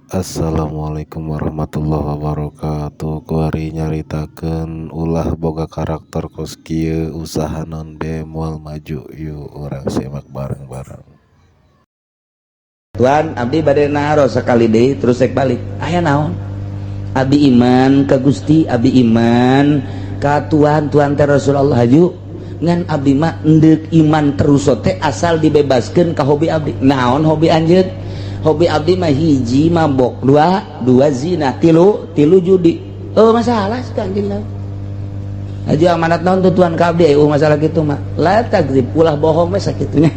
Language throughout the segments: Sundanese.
Assalamualaikum warahmatullahi wabarakatuh. Kuari nyaritakeun ulah boga karakter kos kieu usaha naon be moal maju. Yuk urang simak bareng-bareng. Tuan abdi bade naros sekali deui terus rek balik. Aya naon? Abdi iman ka Gusti, abdi iman ka Tuhan, Tuhan teh Rasulullah haju. Ngan abdi mah endek iman terus teh asal dibebaskeun ka hobi abdi. Naon hobi anjeun? Hobi abdi mah hiji mabok, dua zina, tilu judi. Oh masalah sih kanjeng Nabi. Haju amanat naon tuh Tuhan ka abdi, eueuh masalah kitu mah. La takdzib, ulah bohong we sakitunya.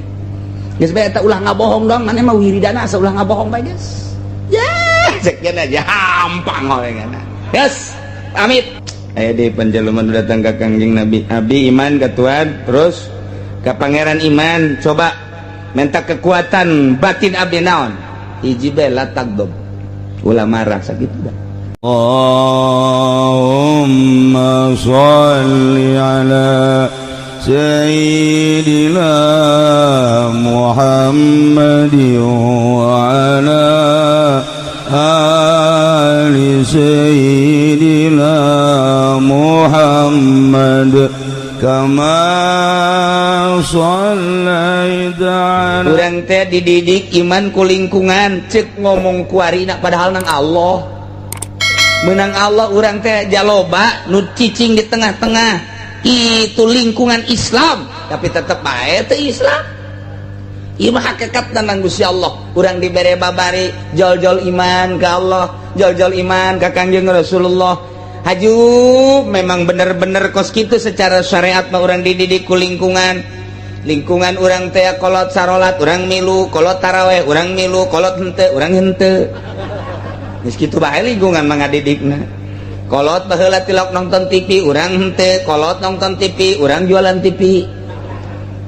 Geus bae eta ulah ngabohong dong, maneh mah wiridana asa ulah ngabohong bae geus. Ya, sekian aja hampang horengan. Yes, pamit. Aya di panjaluman datang ka Kangjeng Nabi. Abdi iman ka Tuhan, terus ka Pangeran iman, coba minta kekuatan batin abdi naon? Hiji bae la tagdob. Ulah marah sakitu dah. Allahumma sholli ala Sayyidina Muhammad wa ala ali Sayyidina Muhammad kama shallaita ala. Urang teh dididik iman ku lingkungan, cek ngomong kuarina padahal nang Allah. Menang Allah urang teh jaloba nu cicing di tengah-tengah itu lingkungan Islam, tapi tetep bae teu Islam. Ieu mah hakikat nang Gusti Allah. Urang dibere babari jol-jol iman ka Allah, jol-jol iman ka Kangjeng Rasulullah. Haju memang bener-bener kos kitu secara syariat mah urang dididik ku lingkungan. Lingkungan urang teh kolot sarolat urang milu, kolot taraweh urang milu, kolot henteu urang henteu. Geus kitu bae lingkungan mah ngadidikna. Kolot baheula tilok nonton TV urang henteu, kolot nonton TV urang jualan TV.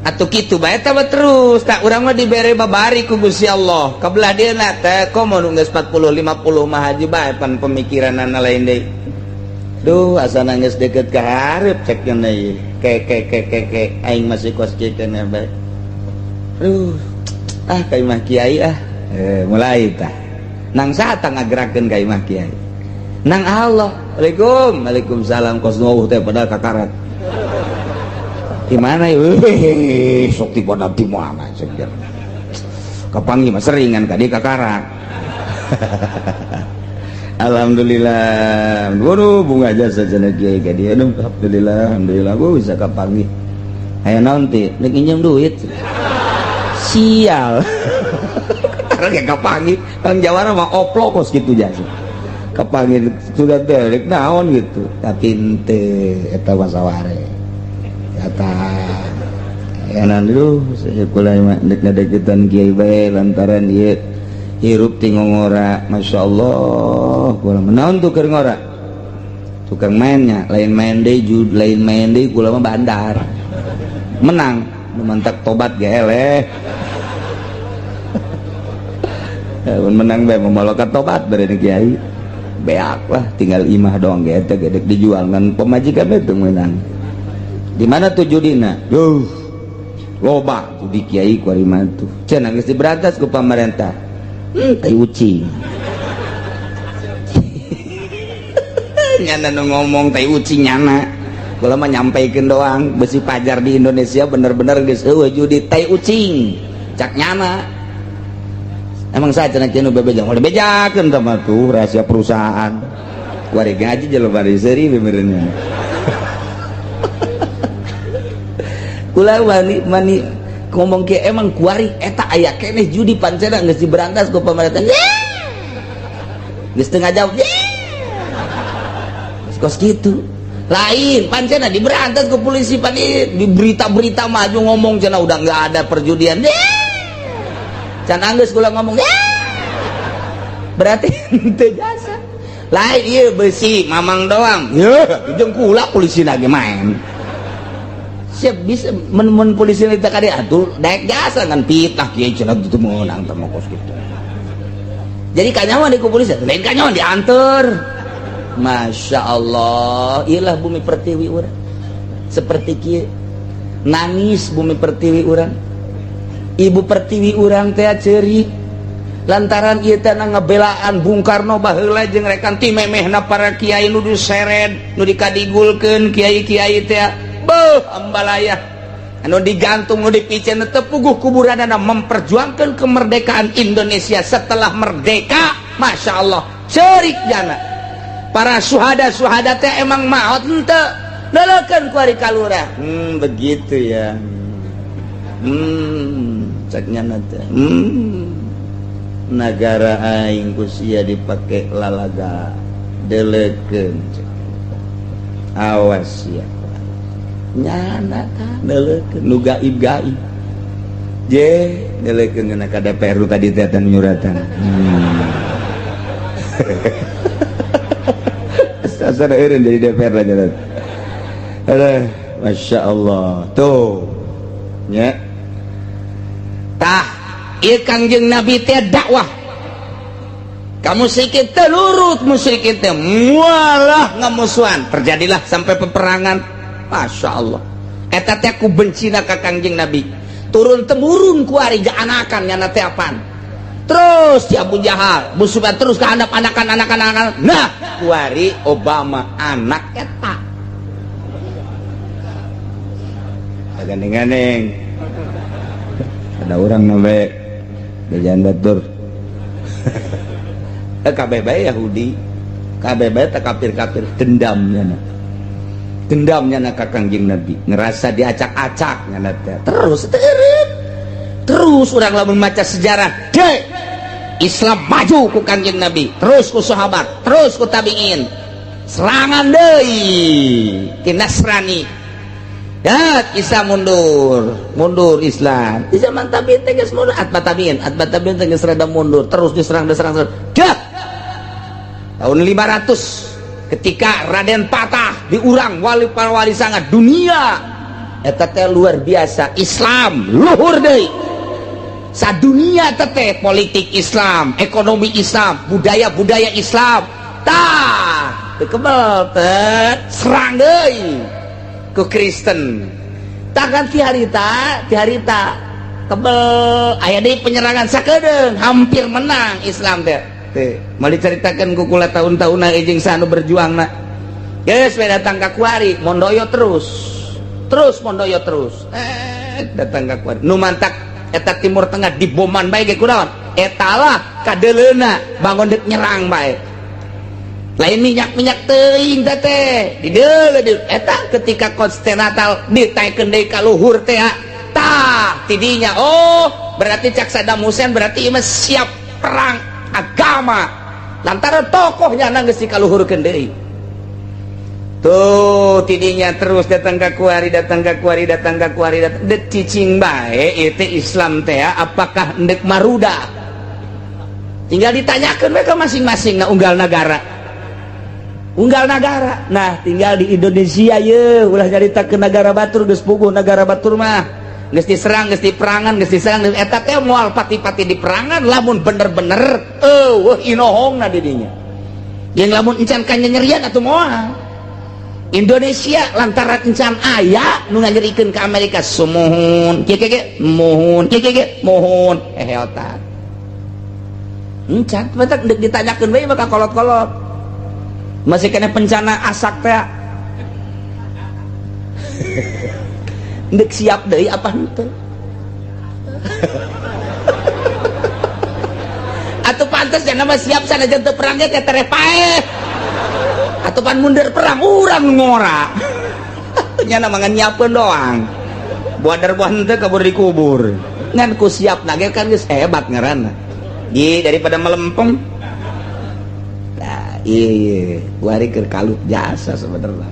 Atuh kitu bae tah terus tak urang mah dibere babari ku Gusti Allah. Kabelah dieuna teh komo nu geus 40 50 mah haji bae pan pemikiranana lain deui. Duh asa geus deket ka hareup cek nya ieu. Ke ke ke ke ke aing masih kos kieu keneh bae. Duh ah ka imah kiai ah. Mulai tah. Nang saha tah ngagerakeun ka imah kiai? Nang Allah. Waalaikum, waalaikumsalam kos nu teh padahal kakarat. Di mana ieu? Sok ti pada di mana cek dia. Kapanggih mah seringan ka dieu kakarak. Alhamdulillah. Waduh bunga jasa cenah kiai ka dieu. Aduh alhamdulillah, alhamdulillah gua bisa kapanggih. Aya naon ti? Rek nginjem duit. Sial. Karena ge kapanggih, Kang Jawara mah oplok kos kitu jasa. Kapanggih sudah teh rek naon gitu. Tapi henteu eta mah saware. Eta Enak dulu saya kula mah dek ngadeukeutan kiai bae lantaran ieu hirup ti ngora. Masya Allah kula mah naon tuh keur ngora? Tukang mainnya lain main deui jud lain main deui kula mah bandar. Menang nu mantak tobat ge eleh. Mun menang bae momolokat tobat bere kiai. Beak lah tinggal imah doang ge eta gedek dijual ngan pemajikan teh menang. Di mana tuh judina? Duh. Loba judi kiai ku ari mah tuh. Cenah geus diberantas ku pamarentah. Tai ucing. Nyana nu ngomong tai ucing nyana. Kula mah nyampaikeun doang, besi pajar di Indonesia bener-bener geus eueuh judi tai ucing. Cak nyana. Emang saja cenah kieu nu bebeja, moal dibejakeun tah mah tuh rahasia perusahaan. Ku ari gaji jelema seuri benernya. Kula wani mani ngomong kieu emang kuari eta aya keneh judi pancena geus diberantas ku pamarentah. Geus teu ngajawab. Geus kos kitu. Lain pancena diberantas ku polisi pan di berita-berita maju ngomong cenah udah nggak ada perjudian. Can anggeus kula ngomong. Berarti henteu jasa. Lain ieu besi mamang doang. Yeuh, jeung kula polisi lagi main. Siap bisa men polisi kita kali atuh daek jasa ngan fitnah kieu cenah teu meunang teh kos kitu. Jadi kanyawan di ku polisi, lain kanyawan diantar. Masya Allah, iyalah bumi pertiwi urang. Seperti kieu. Nangis bumi pertiwi urang. Ibu pertiwi urang teh ceurik. Lantaran ieu teh ngebelaan Bung Karno baheula jeung rekan ti memehna para kiai nu diseret, nu dikadigulkeun kiai-kiai teh. Beuh, ambalaya. Anu digantung, nu dipicen teu puguh kuburanana memperjuangkan kemerdekaan Indonesia setelah merdeka. Masya Allah, cerik jana. Para suhada-suhada teh emang maot henteu. Lelekeun ku ari kalurah. Begitu ya. Ceknya nanti. Negara aing ku sia dipake lalaga delekeun. Awas ya. Nyana tah delekeun nu gaib-gaib. Je delekeun kana ka DPR tadi teh tan nyuratan. Asa eureun jadi DPR lah jalan. Aduh, Masya Allah. Tuh. Nya. Tah, ieu Kangjeng Nabi teh dakwah. Kamu musyrikin teh lurut, musyrikin teh mualah ngamusuhan. Terjadilah sampai peperangan. Masya Allah. Eta teh ku bencina ka Kangjeng Nabi. Turun temurun ku ari anakan nyana teh apaan. Terus si Abu Jahal, musuhan terus ke anak anakan anakan anakan. Nah, kuari Obama anak eta. Gandeng-gandeng. Ada orang nabe bejan batur. Kabeh bae Yahudi, kabeh bae teh kafir-kafir dendamnya na. Dendamnya na ka Kangjeng Nabi, ngerasa diacak-acak nya teh. Terus terus urang lamun maca sejarah, deh Islam maju ku Kangjeng Nabi, terus ku sahabat, terus ku tabiin. Serangan deui ti Nasrani. Ya, Islam mundur, mundur Islam. Di zaman tabiin teh geus mundur, atba tabiin teh geus rada mundur, terus diserang diserang terus. Dah. Tahun 500 ketika Raden Patah diurang wali para wali sangat dunia. Eta teh luar biasa, Islam luhur deui. Sadunia teh politik Islam, ekonomi Islam, budaya-budaya Islam. Tah, teu kebel teh serang deui ke Kristen. Takkan ti harita kebel aya deui penyerangan sakedeung hampir menang Islam teh. Teh, mau diceritakeun ku kula tahun-tahunna jeung sanu berjuangna. Geus we datang ka kuari mondoyo terus. Terus mondoyo terus. Datang ka kuari. Nu mantak eta Timur Tengah diboman bae ge kunaon? Eta lah kadeleuna bangun deuk nyerang bae. Lain minyak-minyak teuing teh teh dideuleu eta ketika Konstantinopel ditaekeun deui ka luhur teh tah tidinya oh berarti cak Saddam Hussein berarti ieu mah siap perang agama lantaran tokohnya geus dikaluhurkeun deui tuh tidinya terus datang ka kuari datang ka kuari datang ka kuari datang deuk cicing bae ieu teh Islam teh apakah endek maruda tinggal ditanyakeun we ka masing-masing na unggal nagara. Unggal nagara. Nah, tinggal di Indonesia ye, ulah nyarita ke negara batur geus puguh negara batur mah. Geus diserang, geus diperangan, geus diserang eta teh moal pati-pati diperangan lamun bener-bener eueuh inohongna di dinya. Jeung lamun encan kanyanyerian atuh moal. Indonesia lantaran encan aya nu nganyerikeun ka Amerika sumuhun kieu kieu muhun kieu kieu muhun heheotan. Encan batak deuk ditanyakeun bae maka kolot-kolot. Masih kena pencana asak teh. Ndek siap deui apa henteu? Atuh pantes cenah mah siap sanajan teu perang ge teh tereh paeh. Atuh pan mundur perang urang ngora. Nya mah ngan nyiapkeun doang. Buadar buah henteu kabur dikubur. Ngan ku siap na ge kan geus hebat ngaranna. Di daripada melempem. Nah, iya, kuari keur kalut jasa sebenarnya.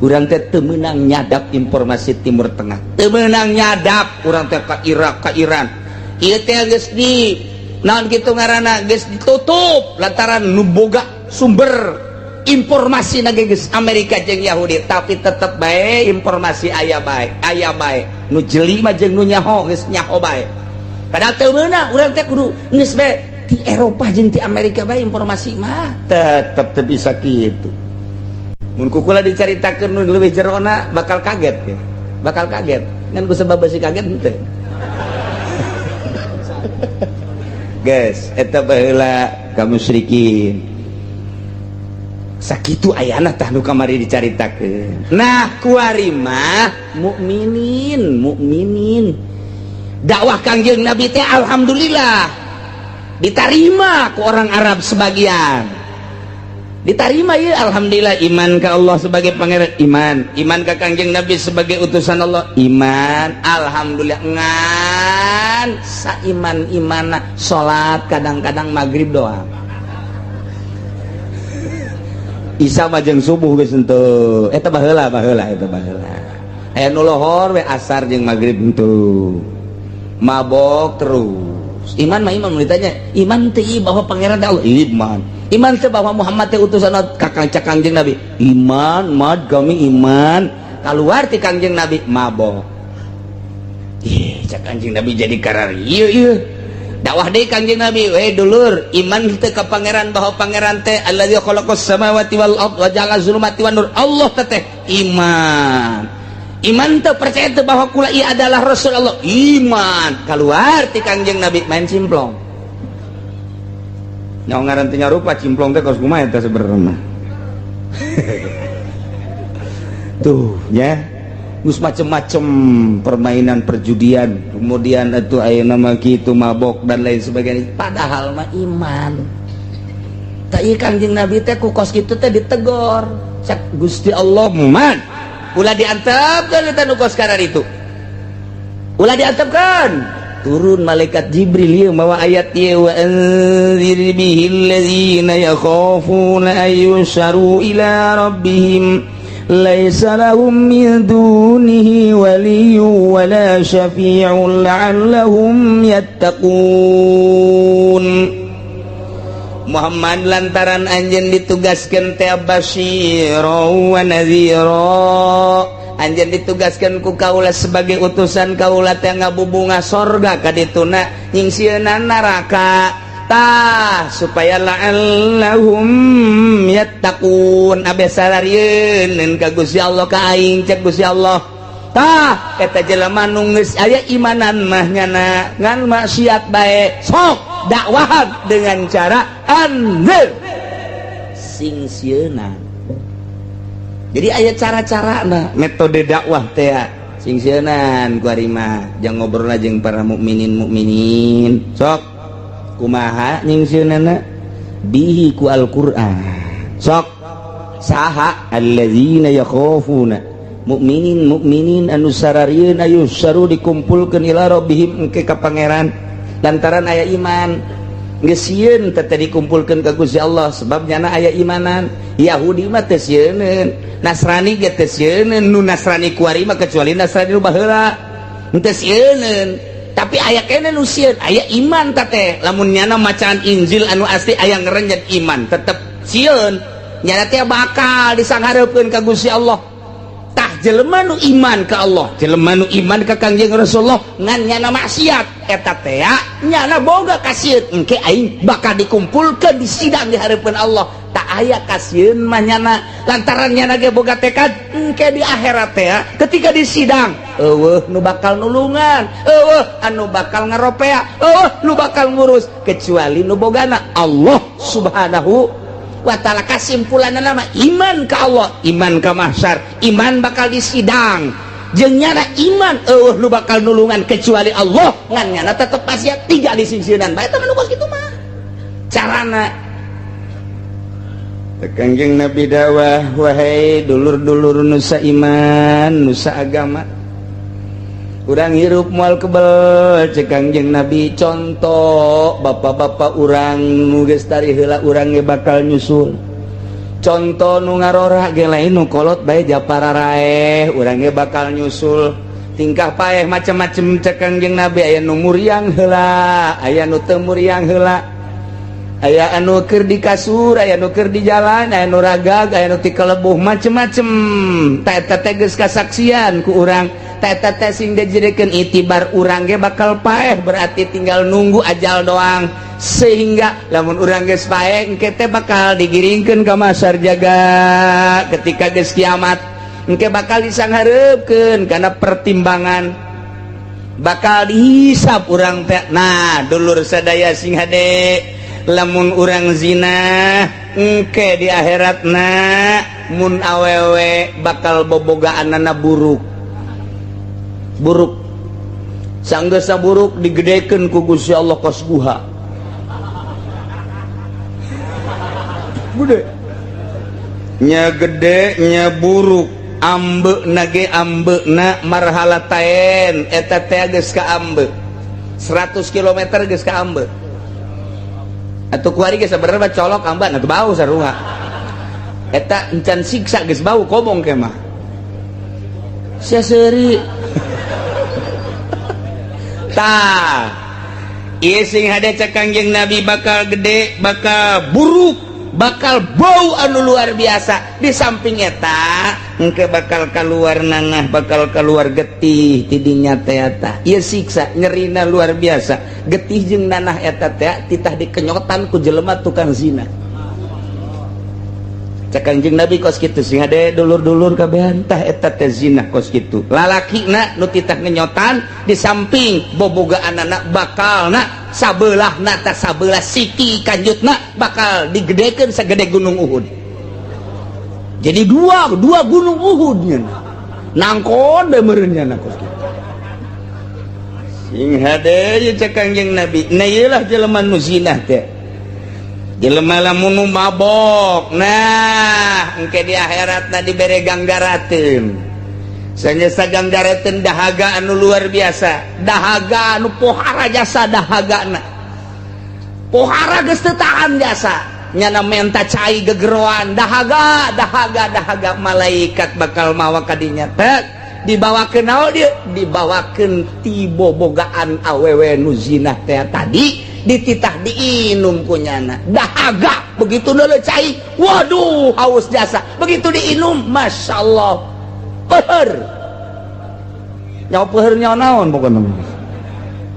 Urang teh teu meunang nyadap informasi Timur Tengah. Teu meunang nyadap urang teh ka Irak, ka Iran. Ieu teh geus di naon kitu ngaranna geus ditutup lantaran nu boga sumber informasi na geus Amerika jeung Yahudi, tapi tetep bae informasi aya bae, aya bae. Nu jeli mah jeung nu nyaho geus nyaho bae. Padahal teu meunang urang teh kudu geus bae di Eropa jeung di Amerika bae informasi mah tetep teu bisa kitu. Mun kukula dicaritakeun nu leuwih jerona bakal kaget ya. Bakal kaget. Ngan ku sebab besi kaget henteu. Guys, eta baheula ka musyrikin. Sakitu ayana tah nu kamari dicaritakeun. Nah, kuari mah mukminin, mukminin. Dakwah Kangjeng Nabi teh alhamdulillah ditarima ku orang Arab sebagian. Diterima ya, alhamdulillah, iman ke Allah sebagai pangeran, iman, iman ke Kangjeng Nabi sebagai utusan Allah, iman, alhamdulillah. Ngan saiman imana salat kadang-kadang maghrib doang, Isya mah jeung subuh geus henteu. Eta baheula, baheula, eta baheula. Aya nu lohor we, asar jeung maghrib henteu, mabok terus. Iman mah iman. Mun ditanya iman teu bahwa pangeran teh Allah, iman. Iman teh bahwa Muhammad teh utusan kakang cak Kangjeng Nabi, iman mad kami iman. Keluar ti Kangjeng Nabi mabok. Ih, cak Kangjeng Nabi jadi karar ieu ieu. Dakwah deui Kangjeng Nabi, we dulur, iman teh ka pangeran bahwa pangeran teh allazi khalaqas samawati wal ard wa ja'ala zulumati wan nur, Allah teh teh iman. Iman teh, percaya teh bahwa kula ieu adalah Rasul Allah, iman. Keluar ti Kangjeng Nabi main cimplong. Nyawa ngaran teh nyarupa cimplong teh kos kumaha eta sebenarnya. Tuh ya, geus macem-macem permainan perjudian, kemudian itu aya nama kitu mabok dan lain sebagainya, padahal mah iman. Tak ieu Kangjeng Nabi teh ku kos kitu teh ditegor cak Gusti Allah, man ulah diantepkeun eta nu kos karar itu, ulah diantepkeun. Turun malaikat Jibril ieu mawa ayat ieu, wa anzir bihil ladzina yakhafuna ay yusharu ila rabbihim laisa lahum min dunihi waliyyun wala syafi'un la'allahum yattaqun. Muhammad, lantaran anjeun ditugaskeun teh basyira wa nadhira, anjeun ditugaskeun ku kaula sebagai utusan kaula teh ngabubunga sorga kadituna, nyingsieunan neraka. Tah, supaya la'allahum yattaqun, abe salarieun ka Gusti Allah ka aing, cek Gusti Allah. Tah, eta jelema nu geus aya imanan mah nyana ngan maksiat bae, sok dakwahan dengan cara anzir, sing sieuna. Jadi aya cara-cara nah metode dakwah teh sing sieunan. Kuari mah jang ngobrol jeung para mukminin mukminin, sok kumaha nyingsieunan bihi ku Al-Qur'an. Sok saha alladzina yakhafuna, mukminin mukminin anu sararieun ayu saru dikumpulkeun ila rabbihim engke ka pangeran, lantaran aya iman geus sieun teh dikumpulkeun ka Gusti Allah, sebab nyana aya imanan. Yahudi mah teu sieuneun, Nasrani ge teu sieuneun. Nu Nasrani kuari mah kecuali Nasrani nu baheula teu sieuneun, tapi aya keneh nu sieun aya iman teh. Lamun nyana macaan Injil anu asli aya ngerenjet iman, tetep sieun nyana teh bakal disanghareupeun ka Gusti Allah. Tah, jelema nu iman ka Allah, jelema nu iman ka Kangjeng Rasulullah, ngan nyana maksiat eta teh nyana boga kasieun engke aing bakal dikumpulkeun di sidang di hareupeun Allah. Tak aya kasieun mah nyana, lantaran nyana ge boga tekad engke di akhirat teh ketika di sidang eueuh nu bakal nulungan, eueuh anu bakal ngaropea, eueuh nu bakal ngurus kecuali nu bogana Allah Subhanahu wa ta'ala. Kesimpulan nama iman ke Allah, iman ke mahsyar, iman bakal disidang, jeung nyana iman eueuh nu bakal nulungan kecuali Allah, ngan nyana tetep maksiat tiga disingsieunan bae. Eta mah nu kos kitu mah carana. Kangjeng Nabi dakwah, wahai dulur-dulur nusa iman, nusa agama, urang hirup moal kebel cek Kangjeng Nabi. Contoh bapak-bapak urang nu geus tari heula, urang ge bakal nyusul. Contoh nu ngarora ge lain nu kolot bae japara raeh, urang ge bakal nyusul. Tingkah paeh macam-macam cek Kangjeng Nabi. Aya nu muriang heula, aya nu teu muriang heula, aya anu keur di kasur, aya nu keur di jalan, aya nu ragag, aya nu ti kelebuh, macem-macem. Ta eta teh geus kasaksian ku urang. Ta eta teh sing dijadikeun itibar, urang ge bakal paeh, berarti tinggal nunggu ajal doang, sehingga lamun urang geus paeh engke teh bakal digiringkeun ka masar jaga. Ketika geus kiamat engke bakal disanghareupeun karena pertimbangan. Bakal dihisap urang teh. Nah, dulur sadaya sing hade, lamun urang zina engke di akhiratna mun awewe bakal bobogaanana buruk. Buruk. Sanggeusna buruk digedekeun ku Gusti Allah kos guha. Gede. Nya gede nya buruk. Ambe nage ambe na marhalatain eta teh geus ka ambe 100 km geus ka ambe atuh kuari geus sabenerna mah colok amban atuh bau sarua eta encan siksa geus bau kobong ke mah sia seuri tah ieu sing hade cek Kangjeng Nabi bakal gede bakal buruk bakal bau anu luar biasa. Di samping eta engke bakal keluar nanah, bakal keluar getih tidinya teh eta. Ieu siksa nyerina luar biasa. Getih jeung nanah eta teh titah dikenyotan ku jelema tukang zina. Cek Kangjeng Nabi kos kitu sing hade dulur-dulur kabehan tah eta teh zina kos kitu. Lalakina nu titah ngenyotan di samping bobogaanana bakalna sabelah nata sabelah siki kanjutna bakal digedekeun sagede gunung Uhud. Jadi dua gunung Uhud nya. Nangkon bae meureun nya kos kitu. Sing hade ye cek Kangjeng Nabi, nah ieu lah jelema nu zina teh. Jelema lamun nu mabok, nah engke di akhiratna dibere ganggarateun. Sanyesa ganggarateun dahaga anu luar biasa, dahaga anu pohara jasa dahagana. Pohara geus teu tahan jasa, nyana menta cai gegeroan, dahaga, dahaga, dahaga malaikat bakal mawa ka dinya teh dibawakeun naon dieu? Dibawakeun ti bobogaan awewe nu zina teh tadi dititah diinum ku nyana. Dahaga begitu neuleuh cai, waduh haus jasa. Begitu diinum, masyaallah. Peuheur. Nyawa peuheur nyawa naon pokona mah.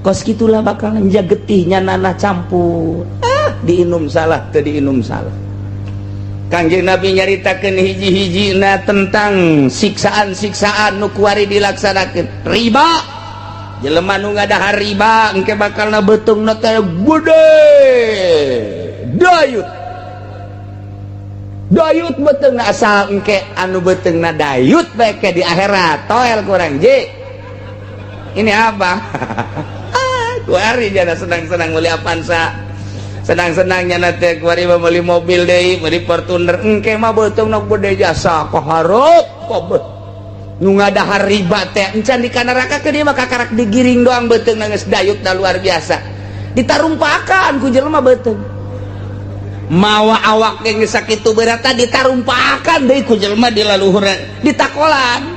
Kos kitulah bakal getihnya nanah campur. Ah, diinum salah teu diinum salah. Kangjeng Nabi nyaritakeun hiji-hijina tentang siksaan-siksaan nu kuari dilaksanakeun. Riba. Jelema nu ngadahar riba engke bakalna beuteungna teh gede. Dayut. Dayut beuteungna asal engke anu beuteungna dayut bae ke di akhirat. Toel kurang je. Ini apa? Kuari jana senang-senang meuli Avanza. Senang-senang nyana teh kuari meuli mobil deui, meuli Fortuner. Engke mah beuteungna gede jasa kaharep kabeh. Nu ngadahar riba teh encan di kana neraka ke dia mah kakarak digiring doang beuteungna geus dayutna luar biasa. Ditarumpakan ku jelema beuteung. Mawa awak ge geus sakitu beratna ditarumpakan deui ku jelema di laluhuran, ditakolan.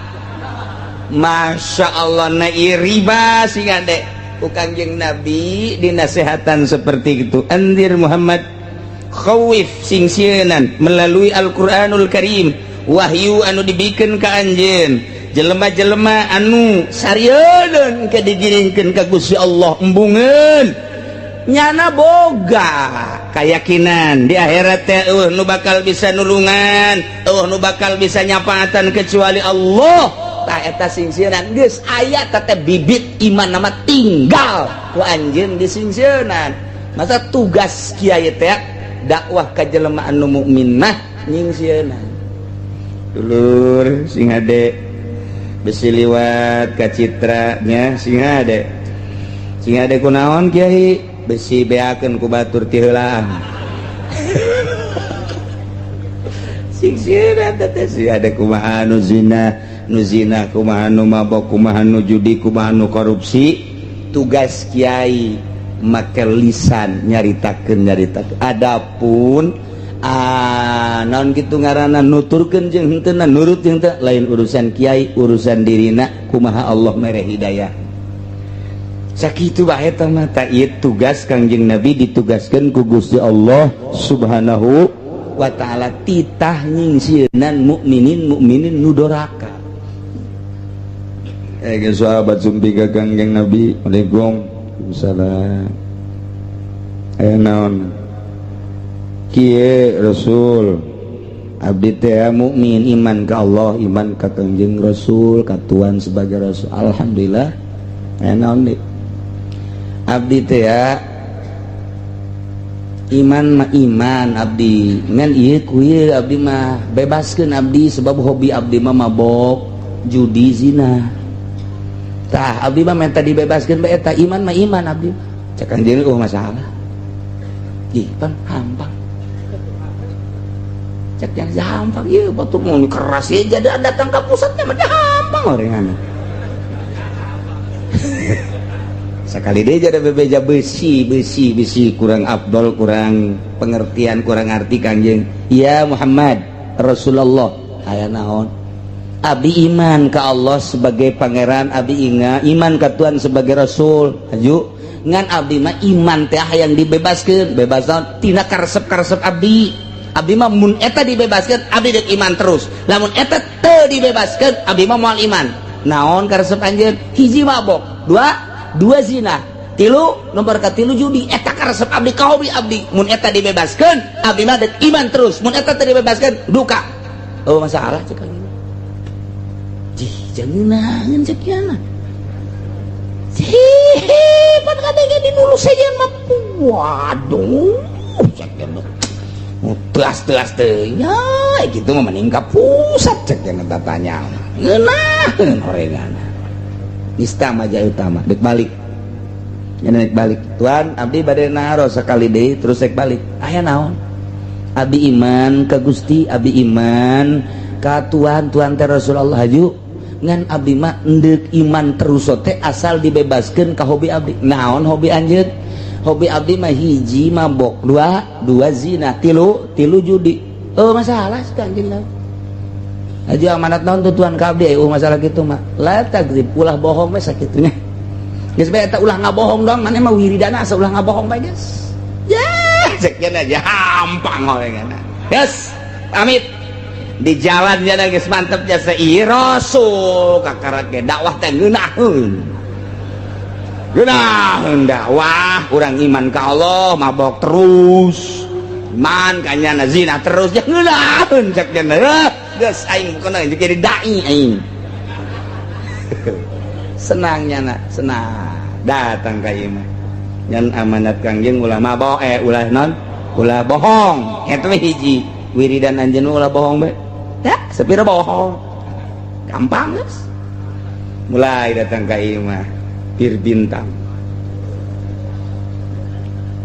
Masya Allah na riba sing ade ku Kangjeng Nabi dinasehatan seperti itu. Andir Muhammad khawif sing sieunan melalui Al-Qur'anul Karim, wahyu anu dibikeun ka anjeun, jelema-jelema anu sarieun ke digiringkeun ka Gusti Allah embungeun nyana boga keyakinan di akhirat teh eueuh nu bakal bisa nulungan, eueuh nu bakal bisa nyapaatan kecuali Allah. Tah eta singsieunan geus aya teh bibit iman nama tinggal ku anjeun disingsieunan. Masa tugas kiai teh dakwah ka jelema anu mukmin mah nyingsieunan. Dulur sing hade besi liwat ka citra nya sing hade. Sing hade kunaon kiai? Besi beakeun ku batur ti heulaan. Sing sieuna teh sing hade kumaha nu zina, nu zina kumaha nu mabok, kumaha nu judi, kumaha nu korupsi. Tugas kiai make lisan nyaritakeun nyaritakeun. Adapun naon kitu ngaranna nuturkeun jeung henteu nurut jeung teu lain urusan kiai, urusan dirina kumaha Allah mere hidayah. Sakitu bae eta mah ta ieu tugas Kangjeng Nabi ditugaskeun ku Gusti Allah Subhanahu wa taala titah nyingsieunan mukminin mukminin nu doraka. Geus sahabat sumpi ka Kangjeng Nabi, Waalaikumsalam. Aya naon? Kieu Rasul, abdi teh mukmin iman ka Allah, iman ka Kangjeng Rasul, ka Tuhan sebagai Rasul. Alhamdulillah. Naon deui abdi teh ya iman mah iman abdi ngan ieu ku ieu abdi mah bebaskeun abdi sebab hobi abdi mah mabok judi zina. Tah abdi mah minta dibebaskeun bae eta iman mah iman abdi. Cek anjeun oh masalah. Ih pan hampang. Cek yang hampang ieu batur mun keras ieu jadi datang ka pusatnya mah hampang orengan. Sekali dia jadi bebeja besi besi besi kurang afdol kurang pengertian kurang arti kanjeng. Ya Muhammad Rasulullah aya naon? Abdi iman ka Allah sebagai pangeran, abdi inga iman ka Tuhan sebagai Rasul. Aju ngan abdi mah iman teh yang dibebaskeun, bebas naon? Tina karesep-karesep abdi. Abdi mah mun eta dibebaskeun abdi deuk iman terus. Lamun eta teu dibebaskeun abdi mah moal iman. Naon karesep anjeun? Hiji mabok, dua zina, tilu nomor katilu judi. Eta karesep abdi ka hobi abdi. Mun eta dibebaskeun abdi mah deuk iman terus. Mun eta teu dibebaskeun duka. Oh masalah cek anjeun. Jih jangan cek yana. Hihi pan kadenge di dulu sejen mah waduh cek yana. Telas-telas teh nya kitu mah mending ka pusat cek yana tatanya. Ngeunaheun horengan. Nista maja utama dek balik. Nya dek balik. Tuan abdi bade naros sakali deui terus dek balik. Aya naon? Abdi iman ka Gusti, abdi iman ka Tuhan, Tuhan teh Rasulullah haju. Ngan abdi mah endek iman terus teh asal dibebaskeun ka hobi abdi. Naon hobi anjeun? Hobi abdi mah hiji mabok, dua zina, tilu judi. Oh masalah sih anjeun lah. Haji amanat naon tuh Tuhan ka abdi eueuh masalah kitu mah. La takdzib ulah bohong we sakitunya. Geus bae eta ulah ngabohong dong, maneh mah wiridana asa ulah ngabohong bae geus. Ya, cek aja hampang horengan. Geus, pamit. Di jalan jana geus mantep jasa ieu rasul kakara ge dakwah teh ngeunaheun. Ngeunaheun dakwah urang iman ka Allah mabok terus. Iman ka nyana zina terus ya ngeunaheun cek jana. Geus aing bukan jadi dai aing. Senangnya nak, senang. Datang ka ieu mah. Ngan amanat Kangjeng ulah mabok ulah non, ulah bohong. Eta mah hiji. Wiridan anjeun ulah bohong bae. Ya, sepira bohong. Gampang geus. Mulai datang ka ieu mah. Bir bintang.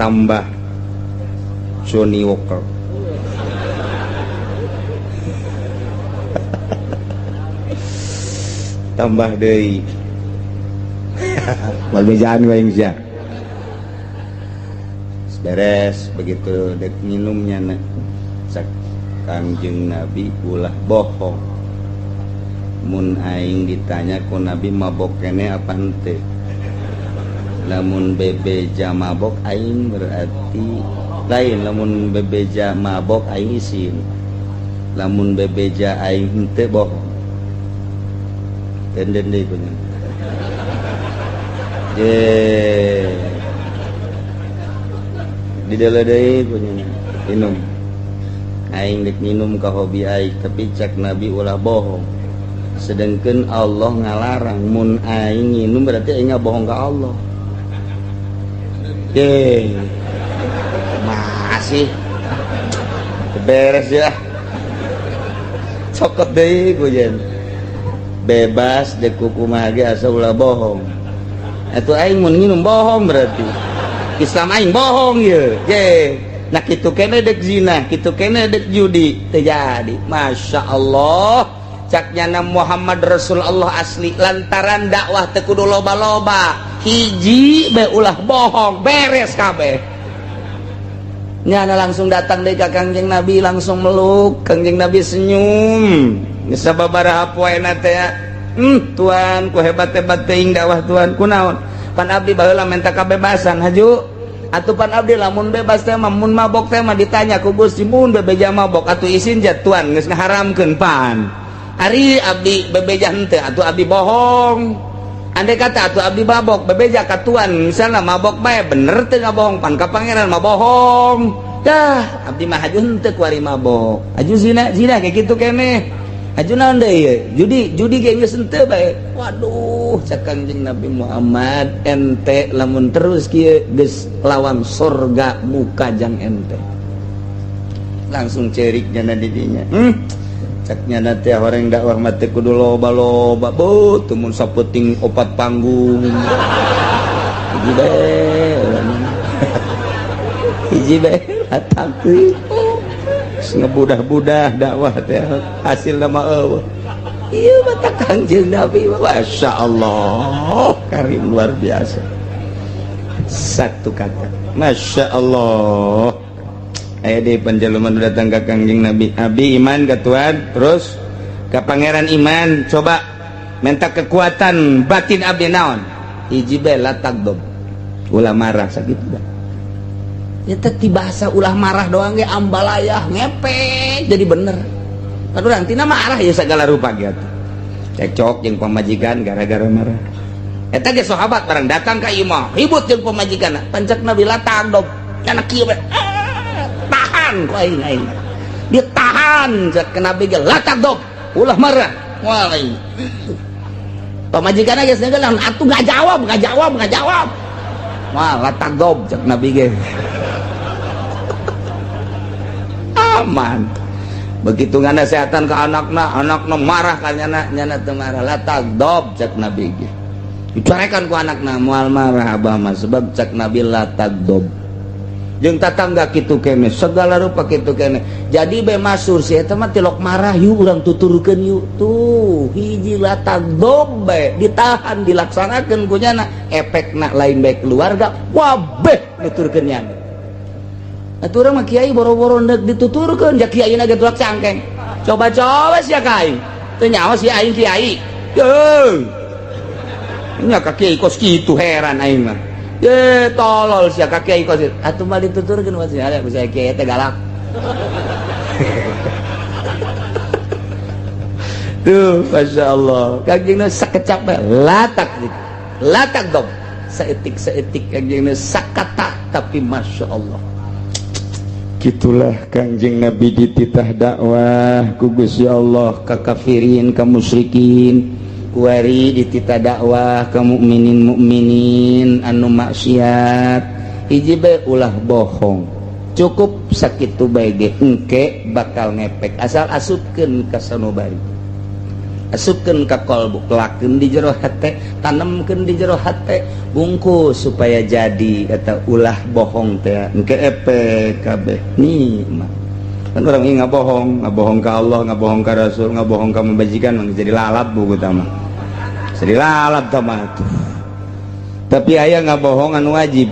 Tambah Johnny Walker. Tambah deui. Babejaan wae sia. Beres begitu dek minumnya na. Cek Kangjeng Nabi ulah bohong. Mun aing ditanya ku Nabi mabok kene apa henteu. Lamun bebeja mabok aing berarti lain, lamun bebeja mabok aing isin. Lamun bebeja aing henteu bohong. Denden deui kunya. Je. Didele deui kunya minum. Aing dek minum ka hobi aing tapi cek Nabi ulah bohong. Sedangkan Allah ngalarang mun aing minum berarti aing ngabohong ka Allah. Je. Masih beres ya. Cokot deui kunya. Bebas dek kumaha ge asa ulah bohong. Atuh aing mun nginum bohong berarti. Islam aing bohong ye. Ye. Nah kitu kene dek zina, kitu kene dek judi, teu jadi. Masya Allah. Cak nyana Muhammad Rasulullah asli lantaran dakwah teu kudu loba-loba. Hiji be ulah bohong, beres kabeh. Nyana langsung datang deui ka Kangjeng Nabi langsung meluk, Kangjeng Nabi senyum. Geus sababaraha poena teh, Tuan, ku hebat-hebat teuing dakwah Tuan, kunaon? Pan abdi baheula menta kabebasan haju. Atuh pan abdi lamun bebas teh mah mun mabok teh mah ditanya ku Gusti mun bebeja mabok atuh isin ja Tuan geus ngaharamkeun pan. Ari abdi bebeja henteu atuh abdi bohong. Andai kata atuh abdi mabok bebeja ka Tuan misalna mabok bae bener teu ngabohong pan ka pangeran mah bohong. Dah abdi mah haju henteu kuari mabok. Haju zina zina kayak kitu keneh. Aju naon deui judi judi ge geus henteu bae. Waduh, cek Kangjeng Nabi Muhammad, ente lamun terus kieu geus lawang sorga muka jang ente. Langsung cerik nyana di dinya. Cek nyana teh orang dakwah mah teh kudu loba-loba, beuh teu mun sapenting opat panggung. Hiji bae, hiji bae takut. Ngebudah-budah dakwah teh hasil nama eueuh. Ieu mah Kangjeng Nabi, Masya Allah, karim luar biasa. Satu kata, Masya Allah. Aya deui panjaluman datang ka Kangjeng Nabi, abi iman ka Tuhan, terus ka Pangeran iman, coba minta kekuatan batin abdi naon? Hiji bae, la tagdob. Ulah marah sakitu dah. Ya teh bahasa ulah marah doang ge ambalayah ngepek jadi bener. Kan urang tina marah ya segala rupa gitu. Cekcok jeung pamajikan gara-gara marah. Eta ge sahabat barang datang ka imah, ribut jeung pamajikan. Pancak Nabi la tagdob. Kana kieu bae. Tahan ku aing aing. Dia tahan cek Nabi ge la tagdob. Ulah marah. Moal aing. Pamajikan geus atuh enggak jawab, enggak jawab, enggak jawab. Wah, la tagdob cek Nabi ge. Aman. Begitu nganasehatan ke anakna, anakna marah ka nyana, nyana teu marah, la tagdob cek Nabi ge. Dicarekan ku anakna, moal marah abah mah sebab cek Nabi la tagdob. Jeung tatangga kitu kene, segala rupa kitu kene. Jadi be masur si eta mah tilok marah yuk urang tuturkeun yuk. Tuh, hiji la tagdob bae ditahan dilaksanakeun ku nyana, efekna lain bae keluarga, wabeh nuturkeun nyana. Atuh urang mah kiai boro-boro ndek dituturkeun, ja kiai na ge tulak cangkeng. Coba-coba sia ka aing. Teu nyaho sia aing kiai. Yeuh. Nya ka kiai kos kitu heran aing mah. Ye tolol sia ka kiai kos kitu. Atuh mah dituturkeun mah sia bisa kiai teh galak. Tuh, Masya Allah. Kangjengna sakecap bae latak latak dom. Saeutik-saeutik kangjengna sakata tapi Masya Allah. Gitulah Kangjeng Nabi dititah dakwah ku Gusti Allah ka kafirin ka musyrikin, kuari dititah dakwah ka mukminin mukminin anu maksiat. Hiji bae ulah bohong, cukup sakitu bae ge engke bakal ngepek asal asupkeun ka sanubari, asupkeun ka kolbu, kelakeun di jero hate, tanemkeun di jero hate, bungkus supaya jadi eta ulah bohong teh engke epek kabeh. Nih mah kan orang ini ngabohong, ngabohong ka Allah, ngabohong ka Rasul, ngabohong ka majikan, jadi lalap buku tama, jadi lalap tama tuh. Tapi aya ngabohong anu wajib,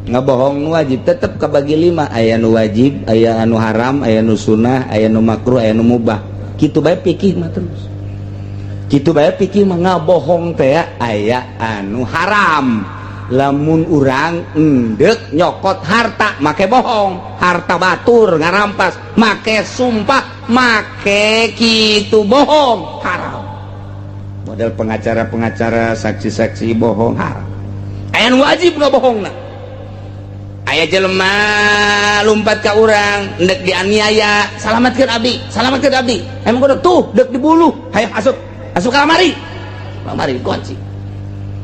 ngabohong nu wajib tetep kabagi 5, aya nu wajib, aya anu haram, aya nu sunnah, aya nu makruh, aya nu mubah. Kitu bae pikir mah terus. Kitu bae pikir mah ngabohong teh aya anu haram. Lamun urang endek nyokot harta make bohong, harta batur ngarampas make sumpah, make kitu bohong haram. Model pengacara-pengacara, saksi-saksi bohong haram. Aya nu wajib ngabohongna. Aya jelema lumpat ka urang endek dianiaya, salamatkeun abdi, salamatkeun abdi. Emang kudu tuh dek dibuluh, hayang asup, asup ka lamari. Lamari dikunci.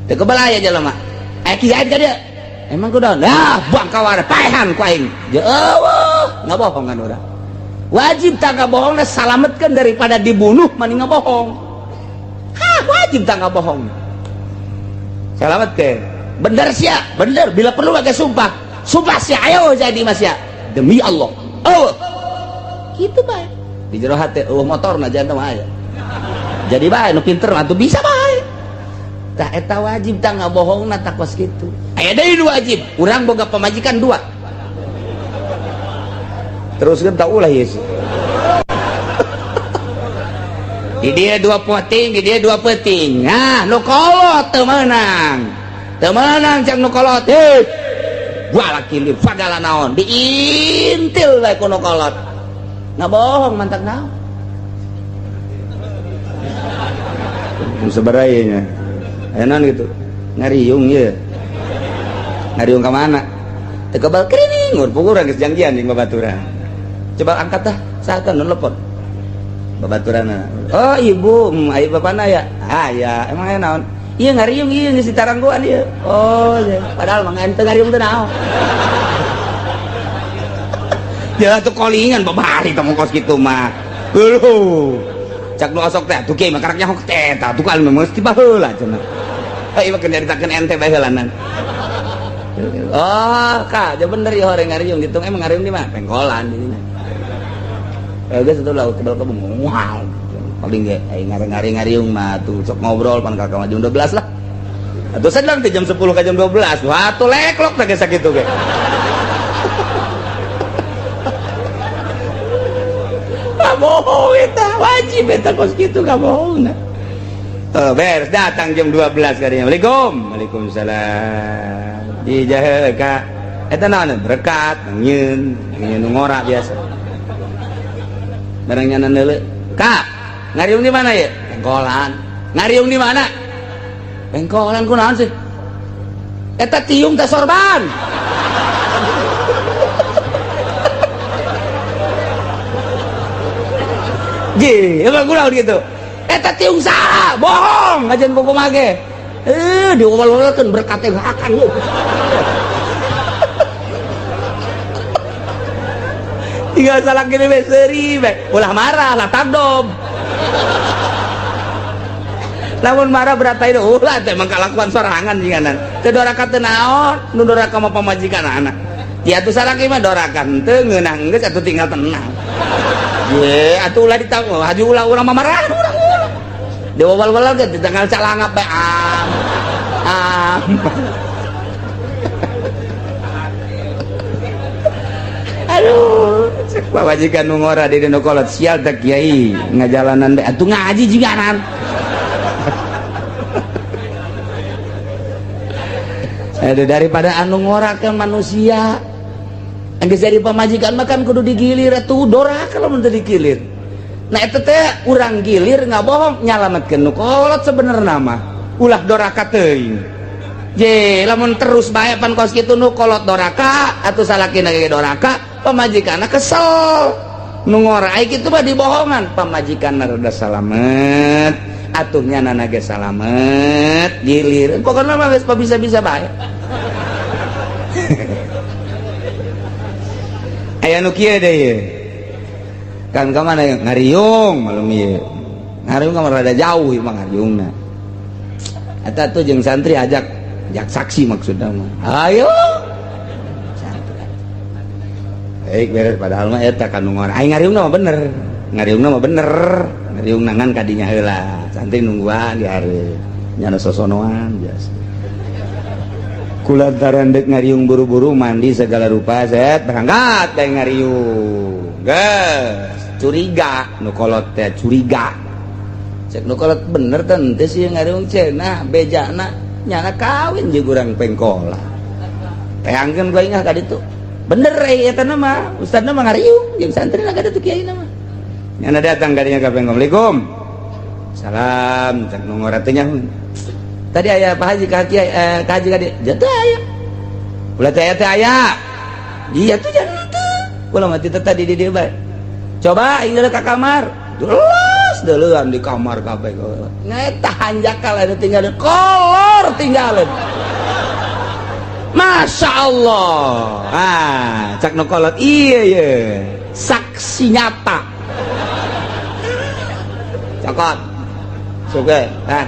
Teu kebal aya jelema. Aya kiai ka dieu. Emang kudu nah buang ka wareh paehan ku aing. Jeueuh, ngabohongan urang. Wajib tak ngabohongna salametkeun daripada dibunuh mending ngabohong. Hah, wajib tak ngabohong. Salametkeun. Bener sia, bener bila perlu pakai sumpah. Sumpah sia, ayo jadi mas ya. Demi Allah. Oh. Gitu bae. Di jero hate eueuh motorna jangan mah aya. Jadi bae nu pinter mah atuh bisa bae. Tah eta wajib tah ngabohongna tah kos kitu. Aya deui nu wajib, urang boga pamajikan 2. Terus kan tak ulah ieu. Di dia 2 poting, di dia 2 peting. Nah, nu kolot teu meunang. Teu meunang cang nu kolot. Hei. Balak ini fagala naon diintil bae ku nu kolot. Ngabohong mantak naon. Seberainya. Enak gitu. Ngariung ieu. Ngariung ka mana? Teu kebal kerining, urang geus janjian jeung babaturan. Coba angkat tah, saha nu telepon. Babaturanna. Oh ibu, aya bapana ya? Ah ya, emang aya naon? Ieu ngariung ieu geus ditaranggoan ieu. Oh, padahal mah ente ngariung teh naon. Ya tuh kolingan babari teh kos kitu mah. Heuh. Cak nu osok teh atuh kieu mah karak nyaho teh eta atuh kan mesti baheula cenah. Ieu mah nyaritakeun ente baheulanan. Oh, Kak, ja bener ya horeng ngariung gitu. Emang ngariung di mana? Pengkolan di sini. Geus atuh laut kebal kebun. Wow. Paling ge aing ngariung mah tuh sok ngobrol pan ka jam 12 lah. Atuh sedang teh jam 10 ka jam 12. Wah, atuh leklok teh geus sakitu ge. Kabohong eta, wajib eta kos kitu kabohongna. Beres datang jam 12 kadinya. Waalaikum. Waalaikumsalam. Di jahe ka eta naon berkat nyieun, nyieun nu ngora biasa. Barang nyana neuleuh. Kak, ngariung di mana ya? Pengkolan. Ngariung di mana? Pengkolan ku naon sih? Eta tiung teh sorban. Ji, emang ku naon gitu. Eta tiung salah, bohong ngajen kumaha ge. Diwel-welkeun berkat teh akan lu. Tinggal salah gini be seuri be. Ulah marah lah tagdob. Lamun marah berata itu ulah teh emang kalakuan sorangan jinganan. Teu doraka teu naon, nu doraka mah pamajikan anak. Ya atuh salaki mah doraka henteu ngeunah geus atuh tinggal tenang. Ye, atuh ulah ditanggung, haji ulah urang mah marah urang ulah. Diwawal-wal ge di tanggal calangap bae am. Am. Aduh, cek pamajikan nu ngora di nu kolot sial teh kiai ngajalanan bae atuh ngaji jiganan. Aduh, daripada anu ngorakeun manusia. Geus jadi pamajikan mah kan kudu digilir atuh doraka lamun teu digilir. Nah eta teh urang gilir ngabohong nyalametkeun nu kolot sebenarna mah. Ulah doraka teuing. Je, lamun terus bae pan kos kitu nu kolot doraka atuh salakina ge doraka, pamajikanna kesel. Nu ngora ai kitu mah dibohongan, pamajikanna rada salamet, atuh nyanana ge salamet, gilir. Pokona mah geus bisa-bisa bae. Aya nu kieu deui ye. Kan ka mana ngariung malum ieu. Ngariung ka rada jauh ieu mah ngariungna. Eta tuh jeung santri ajak ajak saksi maksudna mah. Ayo. Santri. Baik beres padahal mah eta ka nu ngora. Aing ngariungna mah bener. Ngariungna mah bener. Ngariungna ngan kadinya heula. Santri nungguan di hareup. Nyana sosonoan biasa. Kulantaran dek ngariung buru-buru mandi segala rupa set berangkat dek ngariung. Geus curiga nu kolot teh curiga. Cek nu kolot bener teh henteu sih ngariung cenah bejana nyana kawin jeung urang pengkola. Teangkeun gua ingah ka ditu. Bener euy eta mah ustadna mah ngariung jeung santri lah ka ditu kiai mah. Nyana datang ka dinya ka pengkola. Assalamualaikum. Salam cek nu ngora teh nyaho. Tadi aya Pak Haji ka kiai ka haji ka dieu. Jatuh aya. Ulah teh aya teh aya. Iya tuh jangan teu. Ulah mah teu tadi di dieu bae. Coba aing ka kamar. Terus deuleuan di kamar kabeh. Nyaeta hanjakal anu tinggal kolor tinggalin. Masya Allah. Ah, cak nu kolot iya ye. Saksi nyata. Cokot. Suge, nah,